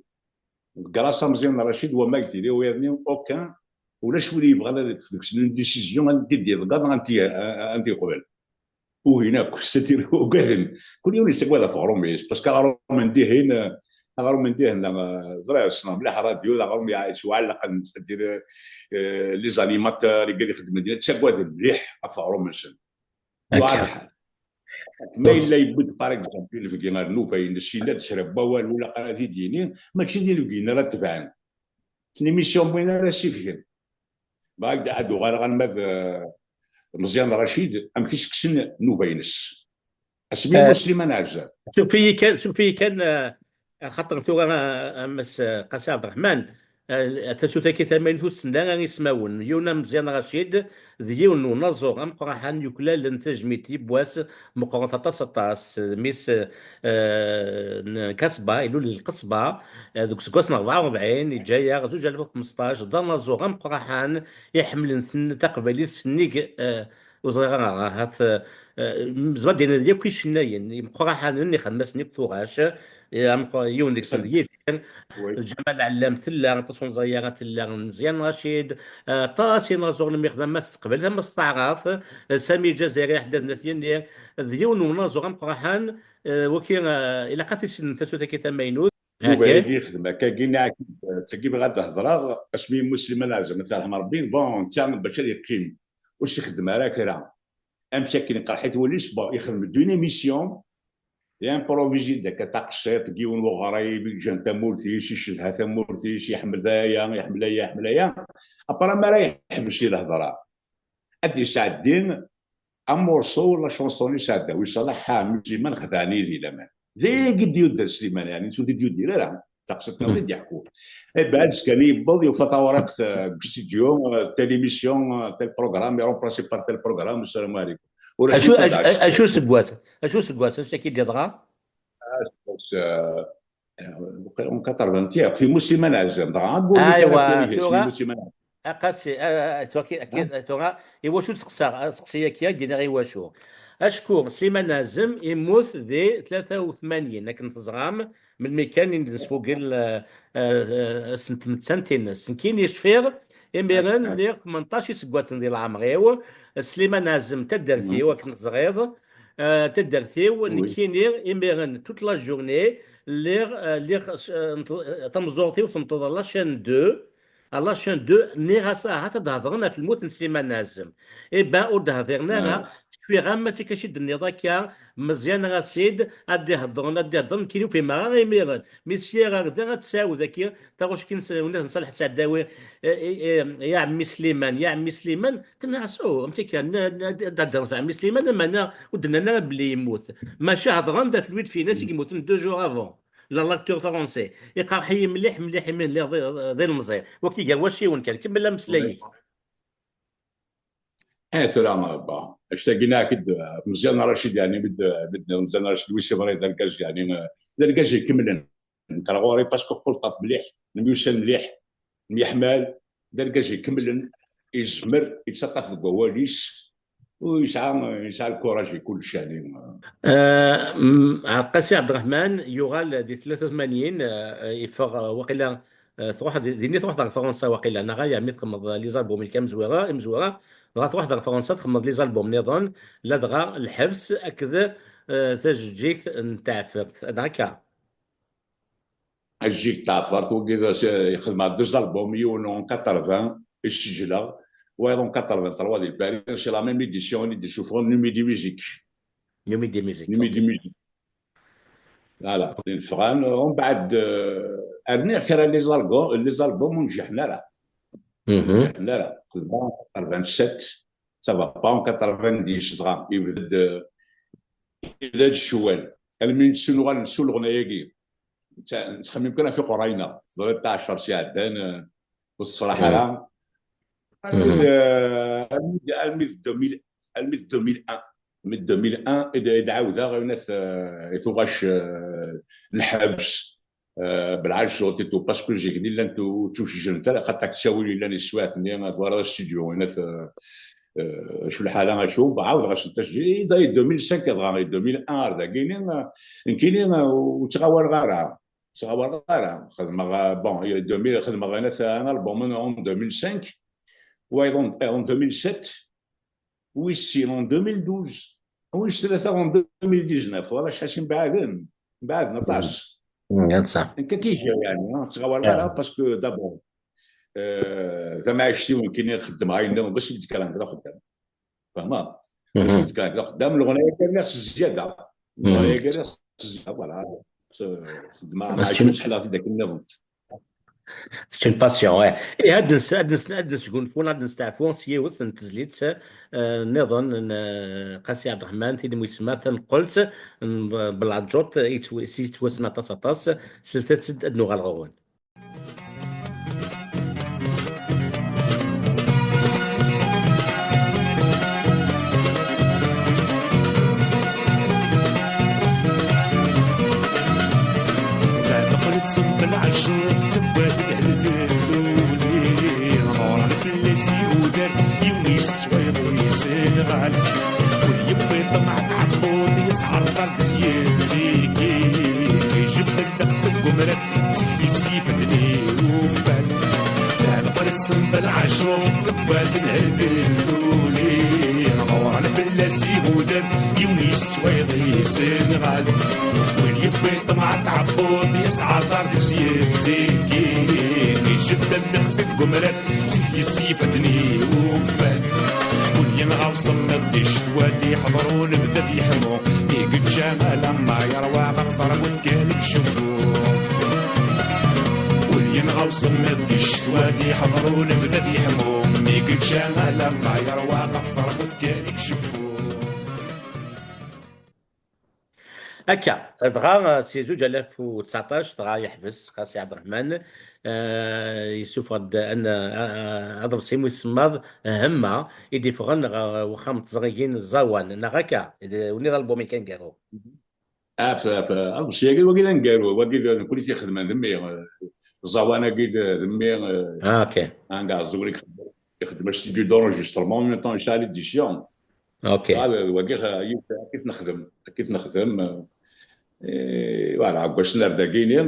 Grâce à Meẓyan Racid, wama deg tiliwiḍ-nni, aucun, ulac win yebɣan ad deg-sen une décision, anda i d-yeḍga, anda i, anda yeqbel. Ugin akk, c'est-à-dire, ugaden. Kul yiwen yettagad ɣef uɣrum-is, parce que aɣrum n dihin, aɣrum n dihin, euh, ẓriɣ, ssneɣ mliḥ radio, d aɣrum yettwaɛellqen, c'est-à-dire, euh, les animateurs, igad ixeddmen din, ttagaden mliḥ ɣef uɣrum-nsen. Akka. Yuɛer lḥal. Ma yella yewwi-d, par exemple, inebgi ar nnuba-ines, yenna-d kra n wawal, ur ilaq ara ad t-id-yini, mačči d inebgiyen ara tebɛen. L'émission n win ara s-ifgen. Bɣiɣ ad uɣaleɣ arma d, eh, Meẓyan Racid, amek i s-kksen nnuba-ines. Asmi Eh, Sliman Ɛezzam. Suf-iyi kan, suf-iyi kan, eh, xaṭer tura, eh, a Mass, eh, Qasi Ɛebderreḥman, eh, tasut-agi tamaynut ur tsenna ara ismawen. Yiwen am Meẓyan Racid, d yiwen n unaẓur ameqqraḥan yuklalen tajmilt yiwwas meqqret aṭas, aṭas. Mmi-s, eh, n Kasba, ilul di Lqesba, eh, deg useggas n rebɛa u rebɛin, yeǧǧa-yaɣ zuǧ alaf u xmesṭac, d anaẓur ameqqraḥan, iḥemmlen ten-, taqbaylit sennig, eh, ur ẓriɣ ara, ahat, eh, nezmer ad d-nini yakk icennayen imeqqraḥanen, ixemmasen yakk tuɣac, eh, ameqqr-, yiwen deg-sen d Yidir, Ǧamal Ɛellam tella, aṭas ur neẓri ara tella, Meẓyan Racid, eh, aṭas inaẓuren mi xdem, ama s teqbaylit, ama s taɛrabt, eh, Sami Ǧazayri, ḥedd ad nat yenni, d yiwen n unaẓur ameqqraḥan, eh, waki, eh, ilaq ad t-issinen tasut-agi tamaynut. Yuba yagi yexdem akkagi, nniɣ-ak-id, d tagi bɣiɣ ad d-hedreɣ, asmi yemmut Sliman Ɛezzam, ad t-yerḥem Rebbi, bon, netta bac ad yeqqim, ur s-ixeddem ara kra. Amek akken iqerḥ-it wul-is, bon, yexdem-d une émission, yimprovizi-d akka taqsiṭ, deg yiwen weɣrib, i yeǧǧan tamurt-is, icedha tamurt-is, iḥemmel aya, iḥemmel aya, iḥemmel aya. Après, mi ara yeḥbes i lehḍra, ad d-yesɛeddi amurṣu, la chanson i sɛedda Wi Ṣalaḥ, Ḥami Sliman, xedɛen-iyi di laman. D ayagi d-yudder Sliman, yeɛni, ur t-id-yuddir ara. Taqsiṭ-nni i d-yeḥku. Ibeɛd skan yewweḍ, yufa tawriqt, eh, deg studio, eh, telle émission, eh, tel programme est remplacé par tel programme, السلام عليكم. Ur acu, acu, acu seggas, acu seggas, acu akka i d-yeḍra? Eh, en quatre-vingt-un, yemmut Sliman Ɛezzam, dɣa aggur-nni kan aywa, akk tura, Sliman Ɛezzam. A Qasi, a, a, tura ki-, ki-, tura, iwacu d-seqsaɣ, a, seqsi-agi, ad d-iniɣ iwacu. Acku Sliman Ɛezzam yemmut di tlata u tmanyin, akken teẓram, melmi kan i d-nesfugel, a, a, a, ass n tmettant-ines. Nekkini cfiɣ, imiren lliɣ tmenṭac iseggasen di leɛmer-iw. Sliman Ɛezzam, taddart-iw, akken teẓriḍ, a, taddart-iw, nekkini, imiren, toute la journée, lliɣ, a, lliɣ, a, tameẓẓuɣt-iw tenṭeḍ la chaîne deux, à la chaîne deux, nniɣ-as ahat ad d-hedren ɣef lmut n Sliman Ɛezzam. Eh ben, ur d-hdiren ara, kfiɣ am acu i d-tenniḍ akka, Meẓyan Racid, ad d-ihedren, ad d-ihedren, nekkini ur fhimeɣ ara imiren. Mi syiɣ ar da ad tesɛiwed akki, taɣuct-agi n s-, n Ṣaleḥ Sɛdawi, eh, eh, eh, ya ɛemmi Sliman, ya ɛemmi Sliman, tenna-as, oh, amek akka, n-, n-, ad d-hedren ɣef ɛemmi Sliman, amana ur d-nnan ara belli yemmut. Maca hedren-d ɣef Louis de Funès i yemmuten deux jours avant. La, l'acteur français. Iqerḥ-iyi mliḥ, mliḥ imi lliɣ d, d ilemẓi. Waki gar wacciwen kan. Kemmel ameslay-ik. Eh, tura, bon, anect-agi nniɣ-ak-id, eh, Meẓyan Racid, yeɛni, mi d, mi d-nniɣ Meẓyan Racid, oui, c'est vrai, d argaz, yeɛni, eh, d argaz ikemlen. Nekk ar ɣur-i, parce que xulṭeɣ-t mliḥ, nemyussan mliḥ, nemyeḥmal, d argaz ikemlen, izmer, yettaṭṭaf deg wawal-is, u yesɛa, yesɛa lkuraj i kullec, yeɛni. Ah, mm, Qasi Ɛebderreḥman yuɣal di tlata u tmanyin, ah, yeffeɣ, ah, waqila, ah, truḥ di, din i truḥ ɣer Fransa waqila, neɣ ay ɛemmi txedmeḍ les albums-ik amezwura, imezwura, Dɣa truḥeḍ ɣer Fransa, txedmeḍ les albums nniḍen, ladɣa Lḥebs akked, eh, Tajeǧǧigt n Tɛeffert, neɣ akka? Tajeǧǧigt n Tɛeffert, wagi d as-, xedmeɣ deux albums, yiwen en quatre-vingts i sejleɣ, wayeḍ en quatre-vingt-trois di Paris, c'est la même édition i d-isuffɣen Numidi Music. Numidi Music, Numidi Music. Voilà, d-, ffɣen, umbeɛd, euh, rniɣ kra les algo-, les albums ur njiḥen ara. Ur njiḥen ara. Xedmeɣ quatre-vingt-sept, ça va pas, en quatre-vingt-dix, dɣa, yebda-d, euh, yebda-d ccwal. Almi i d-nuɣal nessu leɣna-agi. Netta-, nettxemmim kan ɣef iqerray-nneɣ. Teẓriḍ ɛecṛ sya iɛeddan, euh, ur tessefraḥ ara. Armi d, euh, armi d, armi d deux mille, armi d deux mille un. Armi d deux mille un, i d, i d-ɛawdeɣ, inat, euh, i tuɣac, euh, lḥebs, euh, belɛac surtout, parce que zik-nni llant ur ttucejjrent ara, xaṭer ttawil yellan yeswiɛt-nni, twalaḍ studio, inat, euh, euh, acu lḥala, acu, ɛawdeɣ-asent tasjil, i d, i deux mille cinq dɣa, i deux mille un ar dagini, euh, nekkini, euh, ur ttɣawaleɣ ara. Ttɣawaleɣ ara. Xedmeɣ, euh, bon, deux mille, xedmeɣ un, un album en deux mille cinq, wayeḍ en, en deux mille sept, wis sin en deux mille douze, wis tlata en deux mille dix-neuf. Wala acḥal mbeɛden, mbeɛden aṭas. Nekk ad k-ijiɣ, yeɛni, ur ttɣawaleɣ ara, parce que d'abord, euh, tamɛict-iw nekkini xeddmeɣ ayen nniḍen, bac i d-kkreɣ nekk d axeddam. Fehmeḍ? Acu d-kkreɣ nekk d axeddam, leɣnaya kan rniɣ s zzyada. Leɣnaya kan rniɣ s zzyada, voilà. Xeddmeɣ, c'est une, ḥellɣ-t-id akken nniḍen. C'est une passion, ouais. Ihi ad nes-, ad nes-, ad nesgunfu, ad nesteɛfu s yiwet n tezlit, eh, nniḍen n, eh, Qasi Ɛebderreḥman, tin umi isemma Taneqqelt n Belɛeǧǧuṭ, yettw-, s yettwassen aṭas, aṭas, slet-as-d ad nuɣal ɣur-wen. Taneqqelt n Belɛeǧǧuṭ tewwa-d lehna d dduli, ɣur-neɣ fell-as ihudar, yiwen yesseswayeḍ ur yessenɣal. Ur yewwi ṭṭmeɛ n tɛebbuḍt, yesɛerẓar-d tyemzikin, ijebbed-d ɣef tgumrat, ttkel-is yifadden i uffal. Taneqqelt n Belɛeǧǧuṭ tewwa-d lehna d dduli, ɣur-neɣ fell-as ihudar, yiwen yesseswayeḍ ur yessenɣal. Win yewwi ṭṭmeɛ n tɛebbuḍt, yesɛerẓar deg-s yemzikin, ijebbed-d ɣef tgumrat, ttkel-is yifadden i uffal. Win yenɣa usemmiḍ di ccetwa, ad iḥḍer unebdu ad yeḥmu, mi yečča alamma yerwa, ɣef teṛbut kan i iceffu. Win yenɣa usemmiḍ di ccetwa, ad iḥḍer unebdu ad yeḥmu, mi yečča alamma yerwa, ɣef teṛbut kan i iceffu. Akka, dɣa, si zuǧ alaf u tseɛṭac, dɣa yeḥbes Qasi Ɛebderreḥman, eh, yessufeɣ-d an-, a-, a-, aḍebsi mu isemmaḍ Hemma, i d-iffɣen ɣer uxxam n teẓrigin Ẓawan, neɣ akka? D win i d album-ik aneggaru? Ah, f-, f-, aḍebsi-agi, wagi d aneggaru, wagi d nekkni i t-ixedmen d mmi, eh, Ẓawan-agi d, d mmi, eh, Ah, ok. Anga Ɛeẓẓug i ixeddem, ixeddem astudio d'enregistrement, en même temps, yesɛa l'édition. Ok. Ah, wagi, eh, yiwet, akka i t-nexdem, akka i t-nexdem, eh, eh, voilà, aggasen ar dagini, eh,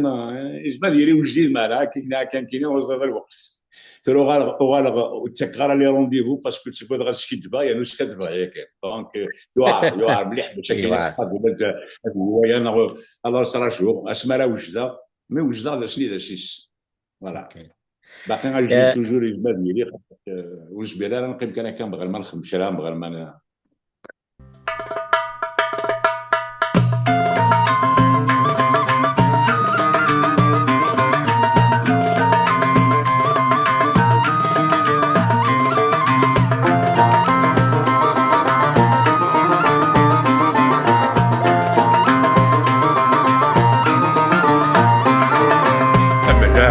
yezmer ad yili ujdid, mi ara akka, akka, akka, ur ẓriɣ ara lweqt. Tura uɣaleɣ, uɣaleɣ ur ttakeɣ ara les rendez-vous parce que ttaggadeɣ ad skaddbeɣ, yernu skaddbeɣ yakan. Donc, euh, yewɛer, yewɛer mliḥ bac akken ad, ad, ad waya neɣ ad ṛajuɣ asmi ara wejdeɣ, mi wejdeɣ d ass-nni d ass-is. Voilà. Ok. Baqi ajdid, euh, toujours yezmer ad yili, xaṭer, euh, ur nezmir ara neqqim kan akka, bɣan ma nxeddem kra, bɣan ma n-,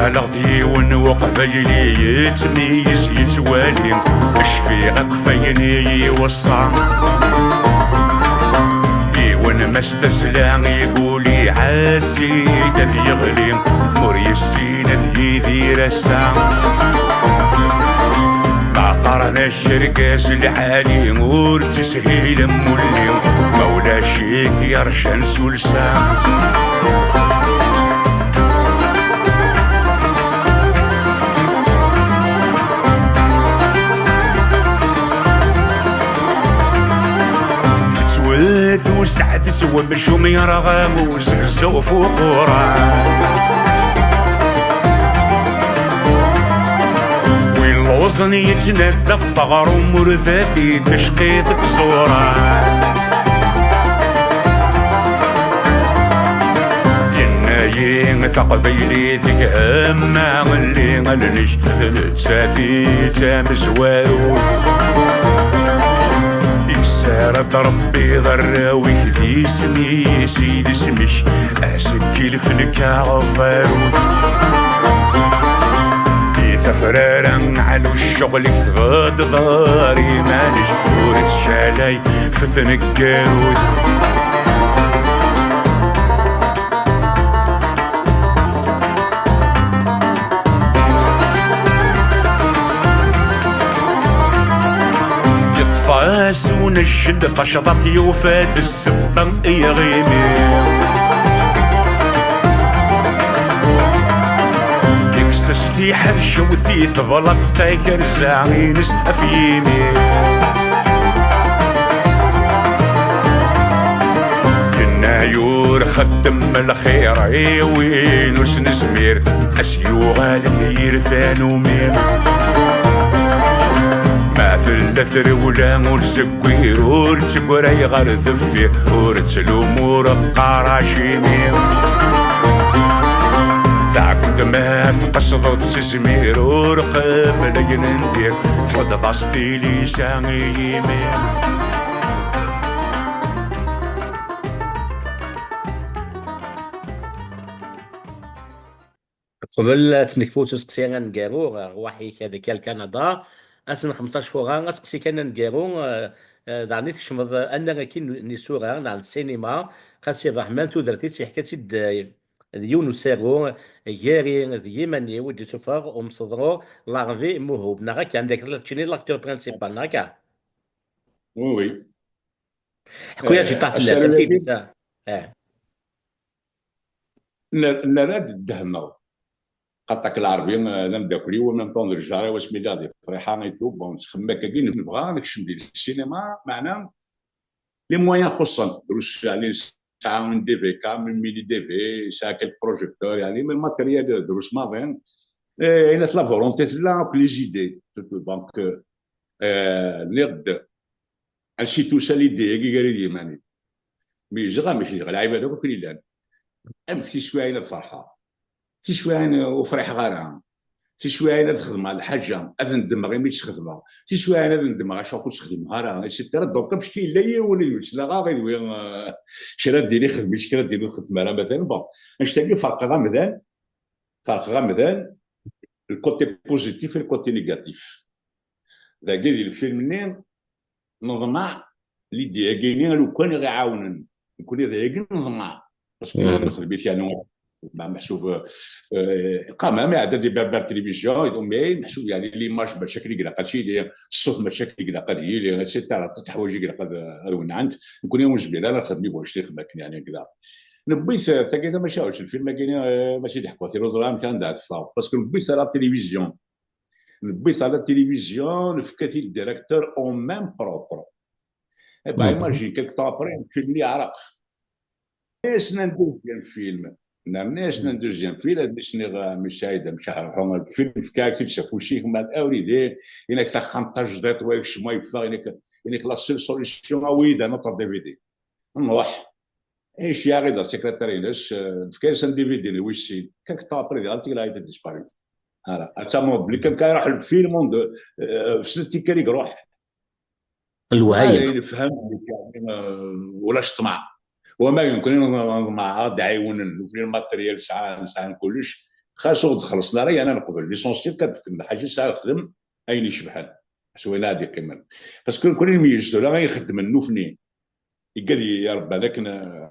Mlaleɣ d yiwen uqbayli yettmeyyiz yettwali, cfiɣ akk f ayen i yi-iweṣṣa. Yiwen ma s tazla i wul iɛass-it ad yeɣli, ur yessin ad yidir ass-a. Ma qqaren-ak argaz lɛali ur ttishil am ulli, ma ulac-ik yercan s ulsa. S wemcum yerɣa uzegzuf uquran. Win lluẓen yettnadaf ɣer umur d at icqi deg ẓuran. Yenna-yi taqbaylit gma lli allen-ik d nettat i d tamezwarut. Yessara-d Rebbi d arraw-ik d isem-is i d isem-ik, asekkil fnekka ɣerbarut. Di tafrara ɛlu ccɣel-ik tbeddeḍ ar iman-ik, ur ttcalay f tneggarut. Yeṭṭef-as unajjel tacḍaṭ, yufa-d ssebba i yiɣimi. Yekkes-as tiḥercewt i teblaḍt takerza-ines af yimi. Yenna-y ur xeddem lxir i win ur s-nezmir, a s-yuɣal d yir tanumi. Ma tella trewla ur zeggir, ur ttgray ɣer deffir, ur ttlumu, ur qqar acimi. Taɛkemt ma tqesdeḍ s izmir, ur qbel ayen n dir, tḥuddeḍ-as tilisa i yimi. Qbel ad tt-nekfu s useqsi aneggaru, rrwaḥ-ik ad akka ar Kanada, ass n xemṭac fuṛa, aseqsi kan aneggaru, eh, eh, daɣen i tkecmeḍ, eh, annar-agi n, n isura, neɣ n ssinima, Qasi Ṛṛeḥman, tudert-is yeḥka-tt-id, eh, d yiwen usaru, eh, gar-i d yiman-iw i d-isuffeɣ umseḍru Larbi Muhub, neɣ akka, anda keččini d l'acteur principal, neɣ akka? Oui, oui. Ḥku-yaɣ-d ciṭṭaḥ fell-as, am tidet, ah. Ah. Ner-, nerra-d ddehmeɣ. Xaṭer Larbi, eh, d ameddakel-iw, en même temps d ljar-iw, asmi lliɣ di Friḥa et tout, bon, nettxemmim akkagi, nebɣa ad nekcem di ssinima, meɛna les moyens xuṣṣen. Drus, yeɛni, nesɛa un D V K, un mini D V, nesɛa quelques projecteurs, yeɛni, mais le matériel, eh, drus maḍi. Eh, ayen la volonté tella, akked les idées. Donc, eh, nniɣ-d, ansi tusa l'idée-agi gar-i d yiman-iw? Meyyzeɣ amek, dɣa lɛibad akk akken llan. Amek tiswiɛin ad ferḥeɣ? Tiswiɛin ur friḥeɣ ara. Tiswiɛin ad xedmeɣ lḥaǧa, ad ndemmeɣ imi tt-xedmeɣ. Tiswiɛin ad ndemmeɣ acu ur tt-xdimeɣ ara, et cetera. Donc, parce que yella yiwen i d-yettnaɣ, i d wi, eh, kra d-yini xdem-itt, kra d-yini ur xeddem ara, matalan. Bon, annect-agi ferqeɣ amdan, ferqeɣ amdan, le côté positif et le côté négatif. Dagi di lfilm-nni, neḍmeɛ l'idée-agi-nni, a lukan i ɣ-iɛawnen. Nekkni d ayagi neḍmeɛ. Parce que nexdem-it, yeɛni, ma meḥsub, eh, quand même, iɛedda-d i Berbère Télévision, mais meḥsub, yeɛni, l'image mačči akken i ilaq ad tili, ṣṣut mačči akken i ilaq ad yili, et cetera. Aṭas n teḥwayeǧ i ilaq ad, ad wennɛent. Nekkni ur nezmir ara ad nexdem i wacu i nxeddem akken, yeɛni, kda. Newwi-t, eh, tagi d tamacahut, lfilm-agi-nni, eh, mačči d-ḥkuɣ tiluẓra amek anda ad teffeɣ. Parce que newwi-t à la télévision. Newwi-t à la télévision, nefka-t i le directeur en main propre. Eh ben, imagine, quelque temps après, lfilm-nni yeɛreq. Nerna-yasen un deuxième film. Nerna-yasen un deuxième film, ad s-nniɣ, eh, a mmi Saɛid, a mmi Cahrḥu, lfilm fkiɣ-ak-t-id s afus-ik, ma awlidi, inak taxxamt tajdiṭ, wa yekcem, wa yeffeɣ, inak, inak la seule solution, awi-yi-d un autre D V D. Nruḥ. Ici arrive la secrétaire-ines, euh, nefka-as un D V D n wis sin. Quelque temps après, diɣ, il a été disparu. Voilà. Ad tamneḍ belli kan kan iruḥ lfilm, on de, euh, snat tikkal i iruḥ. Lewɛayem. Ay, nefhem belli kan, euh, ulac ṭṭmeɛ. Wama yumkin ad neḍmeɛ, ad d-ɛiwnen, nukni lmateryal sɛan, sɛan kullec. Xas ur d-xellṣen ara, yerna neqbel. L'essentiel kan tekmel lḥaǧa, sɛa lexdem, ayen icebḥen. S wayen ad d-iqqimen. Parce que nekkni nmeyyez tura ayen xeddmen nutni. Igad irebban akken, eh,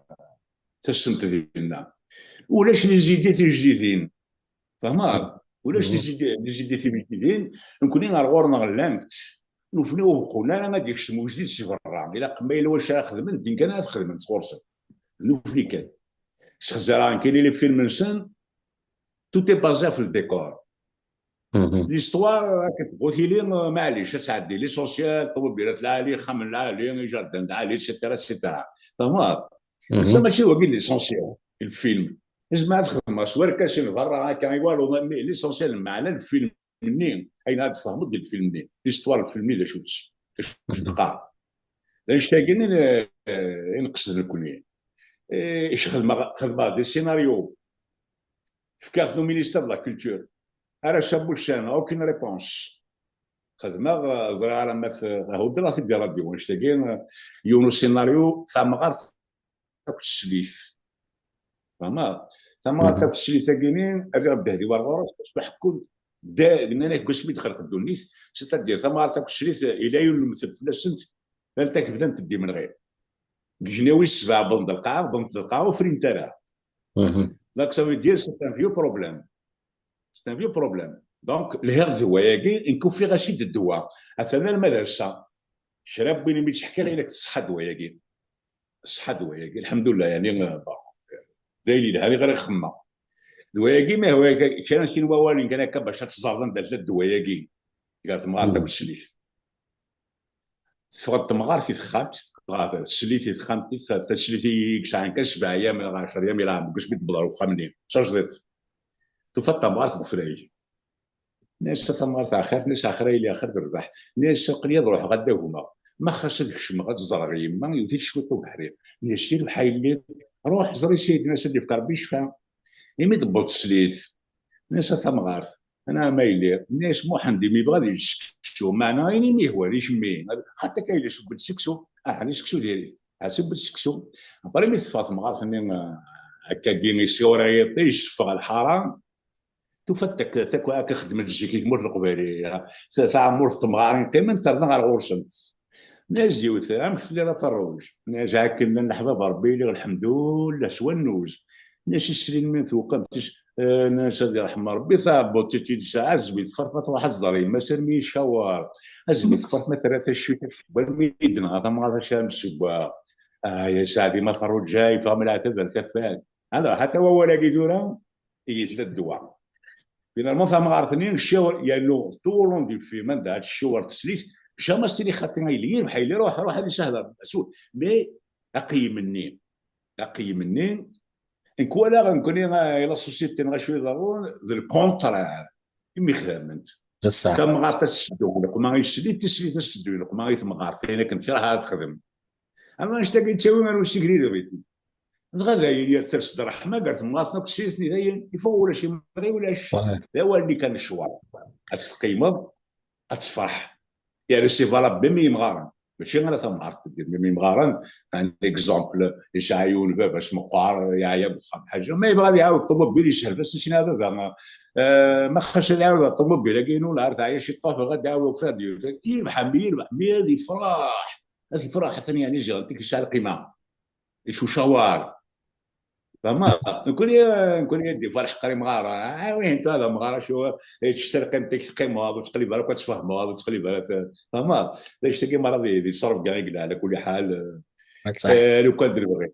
tassemt dinna. Ulac les idées tijdidin. Fehmeḍ? Ulac les idées, les idées tijdidin. Nekkni ar ɣur-neɣ llant. Nutni ur beqqun ara ad d-ikcem ujdid si berra. Ilaq ma yella wacu ara xedmen, din kan ad xedmen sɣur-sen. Nutni kan. Sxezzreɣ nekkini les films-nsen, tout est basé ɣef le décor. L'histoire, akken tebɣu tili, euh, maɛlic, ad tɛeddi. L'essentiel, ṭṭumubilat lɛali, ixxamen lɛali, ijerdan lɛali, et cetera, et cetera. Fehmeḍ? Netta mačči d wagi l'essentiel, lfilm. Nezmer ad xedmeɣ s warkasen berra akka, iwalu, mais l'essentiel, lmeɛna lfilm-nni, ayen ad tfehmeḍ di lfilm-nni, l'histoire n lfilm-nni d acu-tt, d acu teqqar. D annect-agi i n-, i nqesd nekni. Eh, ic xedmeɣ, xedmeɣ des scénarios. Fkiɣ-ten au ministère de la culture. Ar ass-a n wussan, aucune réponse. Xedmeɣ, eh, ẓriɣ alamma t-, hudreɣ-t-id di radio, annect-agi, eh, yiwen usinaryu, tamɣart akked teslit. Fehmeḍ? Tamɣart akked teslit-agi-ni, rriɣ ddehdi war ɣur-s, parce que ḥekkun, da, nnan-ak deg wasmi d-xelqeɣ ddunit, c'est-à-dire tamɣart akked teslit, eh, yella yiwen lemtel fell-asent, llant akk bdant-d imenɣi. Deg ignaw-is sebɛa wwḍen-d lqaɛa, wwḍent-d lqaɛa, ur frint ara. Donc, ça veut dire, c'est un vieux problème. C'est un vieux problème. Donc, lhiɣ-d d wayagi, nekk ufiɣ-as-id ddwa. Atan alma d ass-a. Kra n win imi tt-ḥkiɣ, ilak tṣeḥḥa ddwa-yagi. Tṣeḥḥa ddwa-yagi, lḥemdullah, yani, euh, bon, d ayen yelhan i ɣer ixemma. Ddwa-yagi, ma hwa kra n sin wawalen kan akka bac ad teẓreḍ anda tella ddwa-yagi. Gar temɣart akked teslit. Teffeɣ-d temɣart i texxamt, dɣa teslit i texxamt, ta-, taslit i yesɛan kan sebɛa yam neɣ ɛecra yam i leɛmer, deg wasmi d-tewweḍ ɣer uxxam-nni, d tajdiṭ. Tufa-d tamɣart deg ufrag. Nna-yas a tamɣart axir, nna-yas axir a yelli axir d rrbeḥ. Nna-yas aql-i ad ruḥeɣ ad d-agmeɣ. Ma xas ad kecmeɣ ad ẓreɣ yemma, yewwet-itt cwiṭ ubeḥri. Nna-yas yerbeḥ a yelli, ruḥ ẓer i Sidi, nna-yas ad d-yefk Rebbi ccfa. Imi d-tewweḍ teslit, nna-yas a tamɣart, anɛam a yelli, nna-yas Muḥend imi yebɣa ad yečč seksu, meɛna ayen imi yehwa di kemmi, xaṭi akka yelli seww-d seksu, aha ni seksu diri-t, aha seww-d seksu. Après mi teffeɣ temɣart-nni, ah, akkagi yessiwṛeɣ yiṭij, teffeɣ lḥara, tufa-d tak-, tak-, akka xeddment zik i tmurt n Leqbayel, ta-, taɛmurt n temɣarin qqimen terna ɣer ɣur-sent. Nna-yas yiwet, amek telliḍ a Ferruǧ? Nna-yas akken llan leḥbab Rebbi, lliɣ lḥemdullah s wannuz. Nna-yas isslin mi tewqemt, eh, nna-yas ad yerḥem Rebbi, taɛebbuḍt i tt-id-tesɛa, azmi teffer ma truḥ ad tẓer yemma-s armi yeccawer. Azmi teffer ma terra taccuyt ad tesseww, armi i d-tenɣa tamɣart acu ara nesseww. Ah, ya Saɛdi ma Ferruǧa, yeffeɣ-am leɛtab ar tafat. Alors, ḥatta wawal-agi tura, ihi tella ddwa. Finalement, tamɣart-nni, cciwer, yernu tout au long du film, anda ad tcciwer teslit, jamais s-tini xaṭi a yelli, yerbeḥ a yelli, ruḥ, ruḥ, ad isahel Rebbi. Su-, mais aqeyyem-nni, aqeyyem-nni, nekk walaɣ, nekkni, ah, la société-nneɣ acu iḍerrun, d le contraire, imi xdament. Tamɣart ad tesseddu leqma i teslit, teslit ad tesseddu leqma i temɣart, ayen akken tekṛeh ad texdem. Alors, annect-agi yettawi ar usigrid rriti. Dɣa dayen, yar ters-d ṛṛeḥma gar temɣart akked teslit-nni, dayen, ifuɣ ulac, imenɣi ulac. D awal-nni kan lecɣal. Ad teqqimeḍ, ad tefreḥ. Yerna c'est valable même i yimɣaren. Mačči ala tamɣart, même i yimɣaren, un exemple, yesɛa yiwen baba-s meqqar, yeɛya deg uxxam ḥaǧa, ma yebɣa ad iɛawed ṭumubil, yeshel-as, yesna a baba, eh, ma xas ad iɛawed ṭumubil-agi-inu, la teɛya ciṭṭaḥ, ad iɛawed fadi, yerbeḥ a mmi, yerbeḥ a mmi, ad yefreḥ. Ad yefreḥ, atan yeɛni ziɣen tik yesɛa lqima. Icucawar. Fehmeḍ? Nekkni, nekkni ad d-iferḥ qrim ɣer, ah, wihin tura d amɣar, acu, eh, tectal qqimt-ik teqqimeḍ, ur teqlib ara akk ad tfehmeḍ, ur teqlib ara t-, fehmeḍ? D anect-agi merra di, di ṣṣrebga i yella, ɛla kulli ḥal, eh, eh, lukan d lebɣi.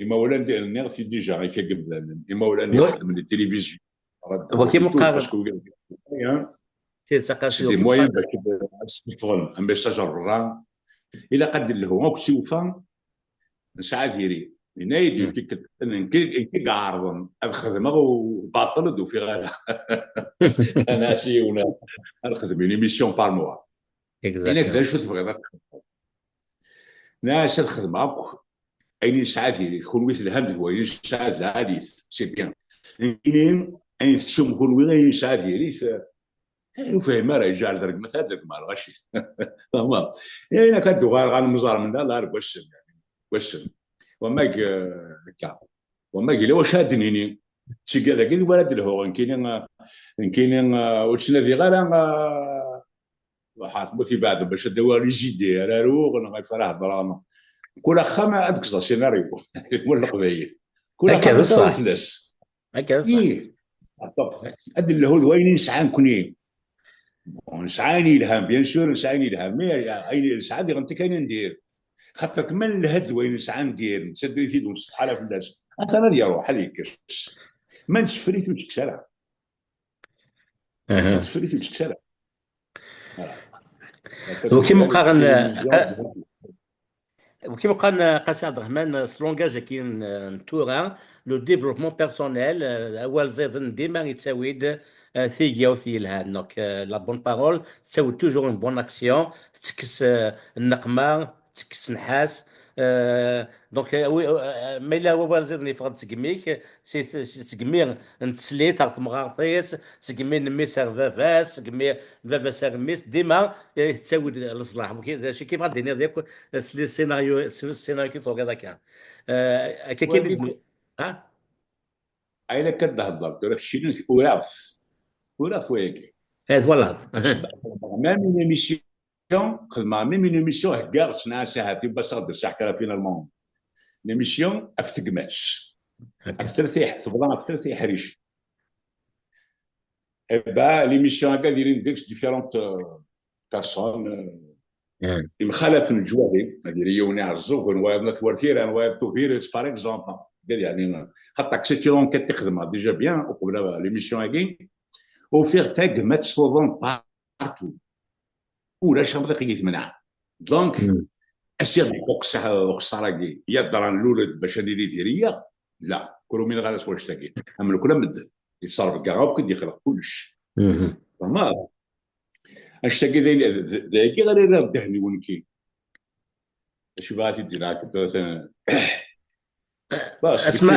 Imawlan, di-, nniɣ-t-id déjà, akka n yimdanen. Imawlan ixeddmen di tilivizyu. Wagi meqqar. Parce que, hein, c'est des moyens bac ad sfeḍen un message n berra. Ilaq ad d-lhu akk s iwfa, nesɛa tiri. Yenna-yi-d, hmm, tikkelt, nekk, nekk i iɛerḍen ad xedmeɣ u baṭel ur d-ufiɣ ara. Nniɣ-as i yiwen, ad nexdem une émission par mois. Exactement. Yenna-k, d acu tebɣiḍ ad txedmeḍ? Nniɣ-as, ad xedmeɣ akk ayen i nesɛa diri-t, kunwi telham d wayen i nesɛa d lɛali-t, c'est bien. Nekkini, ayen tettum kunwi, ayen i nesɛa diri-t, eh, ur fhim ara, yejɛel d rregmat, ad regmeɣ lɣaci. Fehmeḍ? Ayen akka d-uɣaleɣ ad nemmẓer mennal ar wassen, yani, wassen. Wamag, eh, akka. Wamag, yella wacu ad d-nini. Tigad-agi d wara d-lhuɣ, nekkini, eh, nekkini, eh, ur ttnadiɣ ara, eh, Ruḥ ar tmurt ibeɛden bac ad d-awiɣ les idées ara aruɣ, neɣ acu ara hedreɣ, neɣ. Kul axxam ad kkseɣ scénario. Wala Leqbayel. Kul axxam ad tawiḍ fell-as. Akka d ṣṣeḥ. Ih. Ad d-lhu d wayen i nesɛa nekkni. Bon, nesɛa ayen yelhan, bien sûr, nesɛa ayen yelhan, mais ayen nesɛa diɣen tik ayen ndir. Xaṭer ma nelha-d d wayen nesɛa ndir, nettaddu-t-id ur nsetḥa ara fell-as. Atan ad iruḥ, ad yekkes. Ma nesfel-it ur yekkes ara. Aha. Tesfel-it ur yekkes ara. Voilà. Donc, wagi meqqaren, euh, Kima qqaren, eh, Qasi Ɛebderreḥman, eh, s langage-agi n, eh, n tura, le développement personnel, eh, awal ẓiden dima yettawi-d, eh, tigawt yelhan. Donc, eh, la bonne parole tettawi-d toujours une bonne action, tettekkes, eh, nneqma, tettekkes nnḥas. Eh, donc, eh, wi-, eh, ma yella wawal ẓiden yeffeɣ-d seg imi-k, si, si, segmi n teslit ar temɣart-is, segmi n mmi-s ar baba-s, segmi n baba-s ar mmi-s, dima, eh, tettawi-d leṣlaḥ. D acu i k-yebɣa ad d-iniḍ yakk, eh, s les scénarios, s les scénarios i turiḍ akka. Eh, akka kan i d-, ha? Ayen akka d-thedder, tura keččini uraɣ-t. Uraɣ-t wayagi. Eh, twalaḍ. Même une émission, xedmeɣ même une émission, heggaɣ-tt, nɛas ahat, i bass ad d-aseɣ kra finalement. Une émission ɣef tegmat. Ɣef tertiḥ, tebḍa ɣef tertiḥ riche. Eh ben, l'émission-agi ad ilin deg-s différentes, euh, personnes, euh, imxalafen leǧwari, ad yili yiwen iɛeẓẓugen, wayeḍ n At Wertiran, wayeḍ Tubiret, par exemple. Gad, yeɛni, xaṭer c'est une enquête i xedmeɣ déjà bien, uqbel l'émission-agi, ufiɣ tagmat tuḍen partout. Ulac amḍiq i yi-temneɛ. Donc, asiɣ-d uqeṣṣaḥ, uqeṣṣar-agi, yeḍran luled bac ad nili diri-yaɣ, la, ur umineɣ ara s wannect-agi. Am nekni am medden, yettrebga akk i d-yexleq kullec. Vraiment. Annect-agi d ayen, d, d, d ayagi ara rreɣ ddehn-iw nekki. Acu bɣa ad t-id-iniɣ akka, Asma,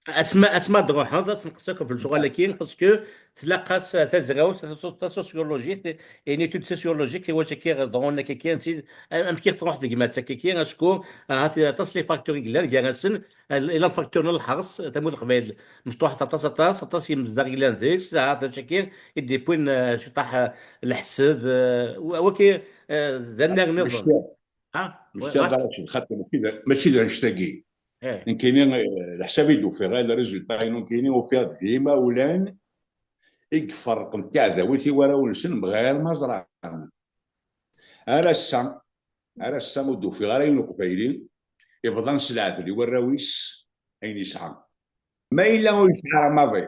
asma, asma ad d-ruḥeḍ, ad tenqes akk ɣef lecɣal-agi, parce que tlaq-as tazrawt, taso-, tasosiyolojit, une étude sociologique, i wacu akka ḍerrun akka, amek i truḥ tegmat akka, acku ahat aṭas les facteurs i yellan gar-asen, ila lfaktur n lḥers, tamurt n Leqbayel mecṭuḥet aṭas, aṭas, aṭas n yimezdaɣ i yellan deg-s, ahat d acu akka i d-yewwin, eh, ciṭaḥ, eh, leḥsed, eh, w-, waki, eh, d annar nniḍen. Ha? Mačči d, mačči d annect-agi. Nekkini, eh, leḥsab i d-ufiɣ, eh, le résultat-inu nekkini ufiɣ-d d imawlan i iferrqen tiɛdawit i warraw-nsen bɣir ma ẓran. Ar ass-a, ar ass-a ur d-ufiɣ ara yiwen uqbayli ibḍan s leɛdel i warraw-is ayen yesɛa. Ma yella ur yesɛi ara maḍi,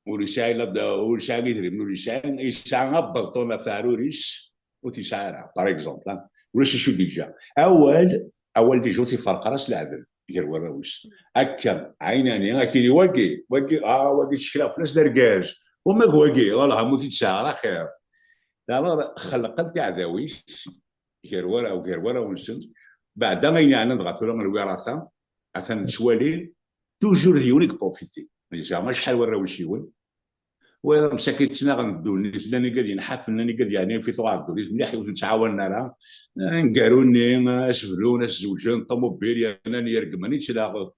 ur yesɛi la d-, ur yesɛi idrimen, ur yesɛi, yesɛa abelṭun ɣef aɛrur-is, ur t-yesɛi ara, par exemple, hein. Ulac acu d-yeǧǧa. Awal, awal déjà ur t-iferreq ara s leɛdel gar warraw-is. Akka, ɛinani, akini wagi, wagi, ah, wagi ttekleɣ fell-as d argaz. Uma d wagi, wellah, ma ur t-id-sɛiɣ ara xir. Alors, xelqen tiɛdawit gar warraw, gar warraw-nsen. Beɛda ayen yeɛnan dɣa tura lwirata, atan nettwali, toujours d yiwen i yeprofiti. Yeɛma acḥal warraw-is yiwen. Wayeḍ msakit ttnaɣen ddunit, llan igad yenḥafen, llan igad yeɛni fi tuɣar ddunit mliḥ, ur ten-ttɛawanen ara. Aneggaru-nni, aseblu, ad zewǧen, ṭumubil, yernan yergmen, yettlaɣ,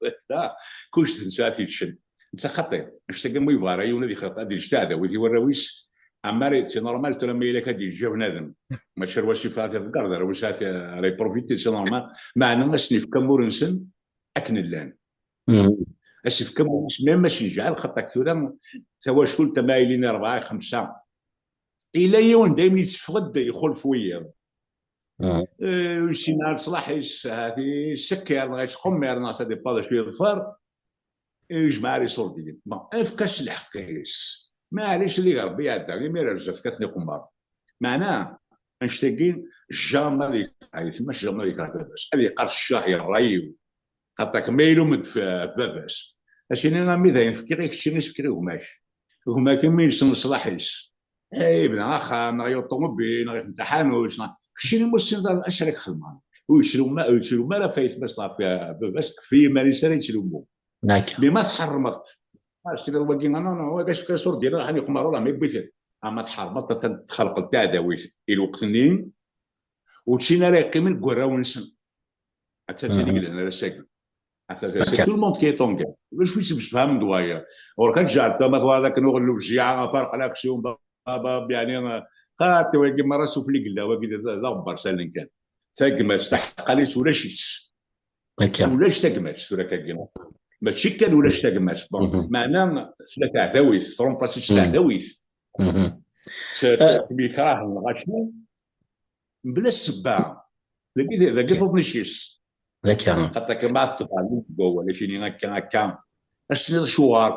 kullec d netta ad t-yeččen. Netta xaṭi. Annect-agi ma yebɣa ara yiwen ad yexleq, ad yeǧǧ taɛdawit i warraw-is, ɛmar, c'est normal, tura ma yella akka ad yeǧǧa bnadem. Mačči ar wasif ara t-iḍegger, d ar wasif ara t-, ara yeprofiti, c'est normal. Meɛna ad sen-yefk amur-nsen akken llan. Ad s-yefk amur-nsen, même ma s-yeǧɛel, xaṭer tura tawacult, ma ilin rebɛa, xemsa, yella yiwen daymen yetteffeɣ-d ixulef wiyiḍ. Eh, ur yessin ara leṣlaḥ-is, ahat yessekker, neɣ yettqemmir, neɣ ça dépend d acu yeḍfer. Yejmeɛ ara iṣurdiyen. Bon, efk-as lḥeqq-is. Maɛlic, ad ig Rebbi iɛedda, imir ar zdat, kkaten iqemmar. Meɛna, annect-agi, jamais ad yekreh ayetma-s, jamais ad yekreh baba-s. Ad yeqqar ccah i ṛṛay-iw. Xaṭer ma ilum-d f-, baba-s. Ad s-yini, a mmi, d ayen fkiɣ i keččini, ad s-fkiɣ i gma-k. Gma-k imi yessen leṣlaḥ-is. Eh, yebna axxam, neɣ yuɣ ṭumubil, neɣ yexdem taḥanut, neɣ keččini ma ur tessineḍ ara acu ara k-xedmeɣ. Ur yettrum ma-, ur yettrum ara ɣef ayetma-s neɣ ɣef, eh, baba-s, ɣef yiman-is ara yettrummu. Mais ma tḥerrmeḍ-t, ah, s-tiniḍ wagi, ah, non, non, wagi acu kan sur diri, ḥani uqmar, wala ma yewwi-t. Ah, ma tḥerrmeḍ-t, atan txelqeḍ taɛdawit i lweqt-nni, ur ttinin ara yeqqimen deg warraw-nsen. Atta tin i yellan ar ass-agi. Atta, c'est tout le monde qui est en guerre. Ulac wi yettemsefhamen d wayeḍ. Ɣur-k ad tjeɛleḍ, ma twalaḍ akken uɣellu bjiɛa, afarq l'action, ba, ba, ba, yeɛni, xaṭi wagi merra sufell i yella, wagi d, d, d aɣebbar s allen kan. Tagmat, taḥeqqalit ulac-itt. Ulac tagmat tura akkagi. Mačči kan ulac tagmat. Bon, meɛna tella teɛdawit, trumpas-itt teɛdawit. S-, s-, temyekrahen lɣaci, mebla ssebba. Dagi, dagi tuḍnic-is. Xaṭer kan ma teṭṭef ɣer deg wawal, akini akka, akka. Ad s-tiniḍ acuɣer,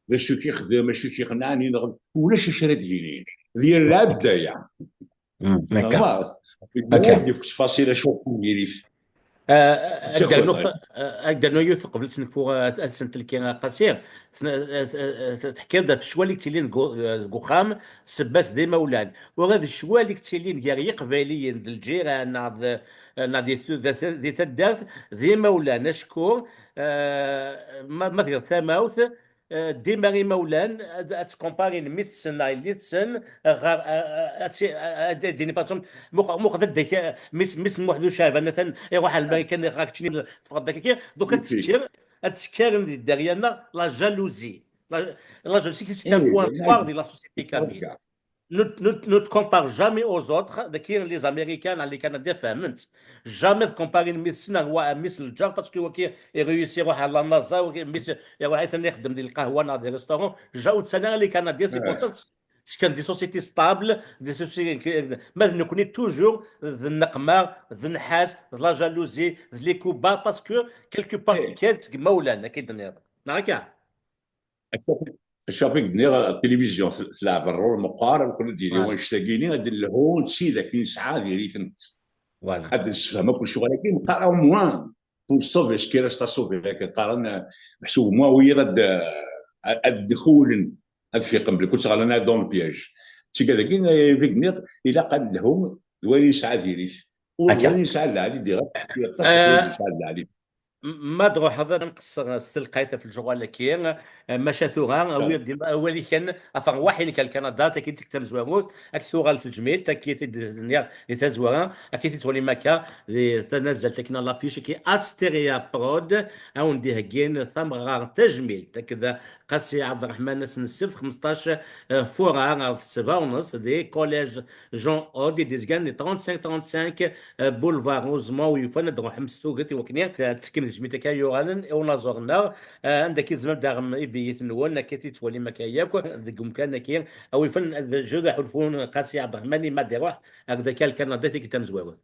d acu k-ixdem, acu k-ixnan, ineɣ-, ulac acu ara d-yinin. D yir lɛebd aya. Yefk ttfaṣil acu n diri-t. Ad d-rnuɣ, ad d-rnuɣ yiwet qbel ad tt-nekfu, ad tt-ntelki, a Qasi. Tn-, eh, eh, eh, teḥkiḍ ɣef ccwal i yettilin deg u-, eh, deg uxxam, sebbas d imawlan. Ula d ccwal i yettilin gar Yiqbayliyen d lǧiran neɣ d, eh, neɣ di tu-, di, di taddart d imawlan. Acku, eh, ma, ma tgiḍ tamawt, eh, dima imawlan ad, ad ttkumparin mmi-tsen neɣ yelli-tsen ɣer, eh, eh, ad ti-, eh, ad d-, ad d-ini, par exemple, muq-, muqed ad d-ak, eh, mmi-s, mmi-s n Muḥ d Ucaɛban, atan iruḥ ar Marikan, iɣer keččini teffɣeḍ akka. Donc ad tekker, ad ttekkaren di dderya-nneɣ la jalousie. La, la jalousie, c'est un point fort de la société kabyle. Ne, ne, ne te compare jamais aux autres, dagi les Américains, les Canadiens, fehmen-tt. Jamais tkumparin mmi-tsen ar wa, mmi-s n lǧar, parce que wagi iruḥ, iruḥ ɣer la NASA, wagi mmi-s iruḥ atan ixeddem di lqahwa neɣ di restaurant. Ja-, ur ttali ara les Canadiens, c'est pour ça, c'est des sociétés stables, des sociétés que, ma d nekkni toujours, d nneqma, d nnḥas, d la jalousie, d les coups bas, parce que quelque part, tekker-d seg imawlan, akka i d-tenniḍ. Neɣ akka? Acu i d-nniɣ, tilivizyu tl-, tleɛb rol meqqar, ur d-yili wanect-agi-ni, ad d-lhu d tid akken yesɛa diri-tent. Voilà. Ad d-nessefhem akk lecɣal-agi, meqqar au moins, pour sauver ce qui reste à sauver, akken qqaren, eh, meḥsub moi wiyiḍ ad, eh, ad d-kuwlen, ad fiqen, belli kul ttɣalan dans le piège. D tigad-agi, eh, i d-nniɣ, ilaq ad nelhu d wayen yesɛa diri-t. Ur d wayen yesɛa lɛali, diɣ, aṭas n wayen yesɛa lɛali. M-, ma d-ruḥeḍ ad nqeṣṣer s telqayt ɣef lecɣal-agi, eh, maca tura, awi-d awal-ik kan ɣef rrwaḥ-inek ar Kanada, tagi d tikti tamezwarut, ad k-tuɣal tejmilt, akka i t-id-nniɣ di tazwara, akka i t-id-twalim akka, di tanazzalt akken à l'affiche, akka Asteria Prod, a wen-d-iheggin tameɣra tajmilt, akked Qasi Ɛebderreḥman ass n ssebt xmesṭac, eh, furar ɣef ssebɛa u nneṣ di collège Jean Aude, i d-izgan di trente-cinq trente-cinq, eh, boulevard Rosemont, wi yufan ad d-truḥem s tuget i wakken ad tekkim di tejmilt akka yuɣalen i unaẓur-nneɣ, eh, anda akka i tzemrem ad d-taɣem ibiyiten-nwen, akka i t-id-twalim akka yakk deg umkan-agi, a wi yufan ad jred aḥulfu n Qasi Ɛebderreḥman, i ma ad d-iruḥ ar daki ar Kanada tikkelt tamezwarut.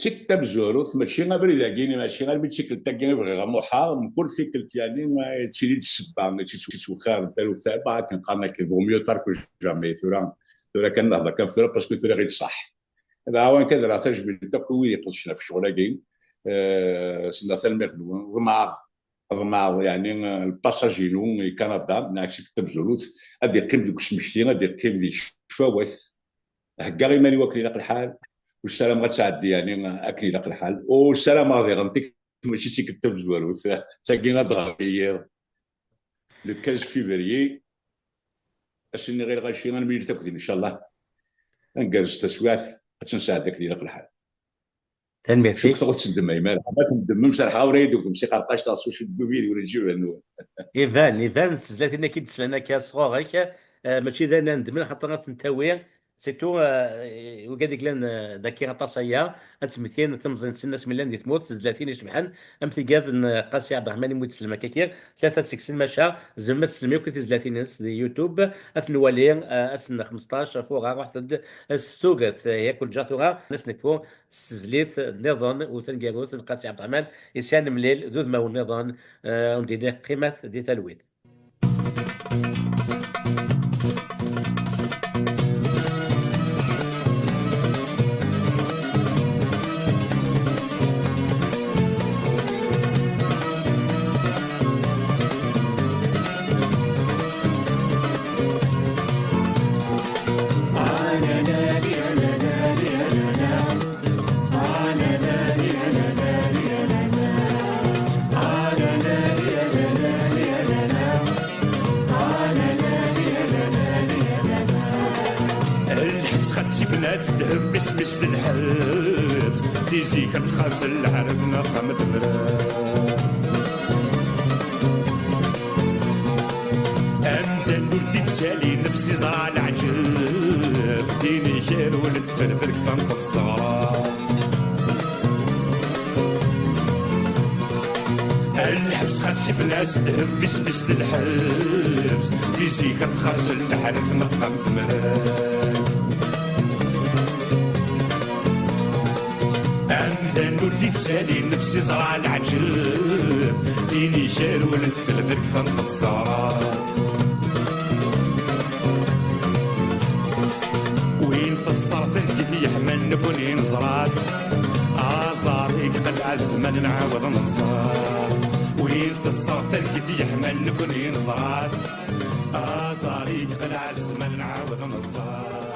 D tikkelt tamezwarut, mačči abrid-agi, mačči armi d tikkelt-agi i bɣiɣ ad ruḥeɣ, mkul tikkelt, yani, yettili-d ssebba, yettwexxir taluft, akken qqaren akken, vaut mieux tard que jamais. Tura, tura kan nehder kan tura, parce que tura ɣid ṣaḥ. Ad ɛawen kan ad rreɣ tajmilt akk i wid iqedcen ɣef ccɣel-agi. Eh, sennaɣ tanemmirt-nwen, ḍemɛeɣ, ḍemɛeɣ, yani, eh, lpasaj-inu i Kanada, neɣ tikkelt tamezwarut, ad iqqim deg usmekti, ad iqqim di ccfawat. Heggaɣ iman-iw akken ilaq lḥal, u ssarameɣ ad tɛeddi, yani, akken ilaq lḥal, u ssarameɣ diɣen tik-, mačči d tikkelt tamezwarut, tagi ad ɣer yiḍ, le quinze février, ass-nni ɣer lɣaci, ad nemlil takk din, ncallah, ad ngerrez taswiɛt, ad tt-nesɛeddi akken ilaq lḥal. Tanemmirt-ik. Cukkeɣ ur tettdem ay mara. Ma tendemmem, serḥeɣ ur ay d-tewtem s iqerqac neɣ s ucuddu, ur yeǧǧib anwa. Iban, iban s tezlatin-agi d-slan akka sɣur-k, eh, mačči d ayen ara nedmen, axaṭer ad ten-tawi, surtout, eh, wigad i yellan, eh, daki aṭas aya, ad ttmetkin timẓin-nsen asmi llan di tmurt, s tezlatin icebḥen, am tigad n, eh, Qasi Ɛebderreḥman, imi d-tsellem akka-ki, tlata seg-sen, maca tzemrem ad tsellem akk i tezlatin-nnes di YouTube, ad ten-nwali, eh, ass n xmesṭac furar, ruḥet-d s tuget, eh, yakk lǧa tura, ad as-nekfu s tezlit nniḍen u taneggarut n Qasi Ɛebderreḥman, i s-ad nemlil d udmawen nniḍen, eh, ur d-iniɣ qqimet di talwit. Lḥebs xas ifnas ddheb, isem-is d lḥebs. Tizi kan txas lɛerb neɣ am temrat. Amdan ur d-ittali nnefs, iẓra leɛǧeb. Tin ikerun teffer berk tanṭeḍ teɣra. Lḥebs xas ifnas ddheb, isem-is d lḥebs. Tizi kan txas lḥerf neɣ am temrat. Amdan ur d-ittali nnefs, iẓra leɛǧeb. Tin ikerun teffer berk tanṭeḍ teɣra. Win teṣṣerf deg yeḥman, nekkni neẓra-t. Ad Azman nɛawed neẓẓaf, win teṣṣaf targit yeḥman nekkni neẓrat. Aẓar i yeqleɛ azman nɛawed neẓẓaf.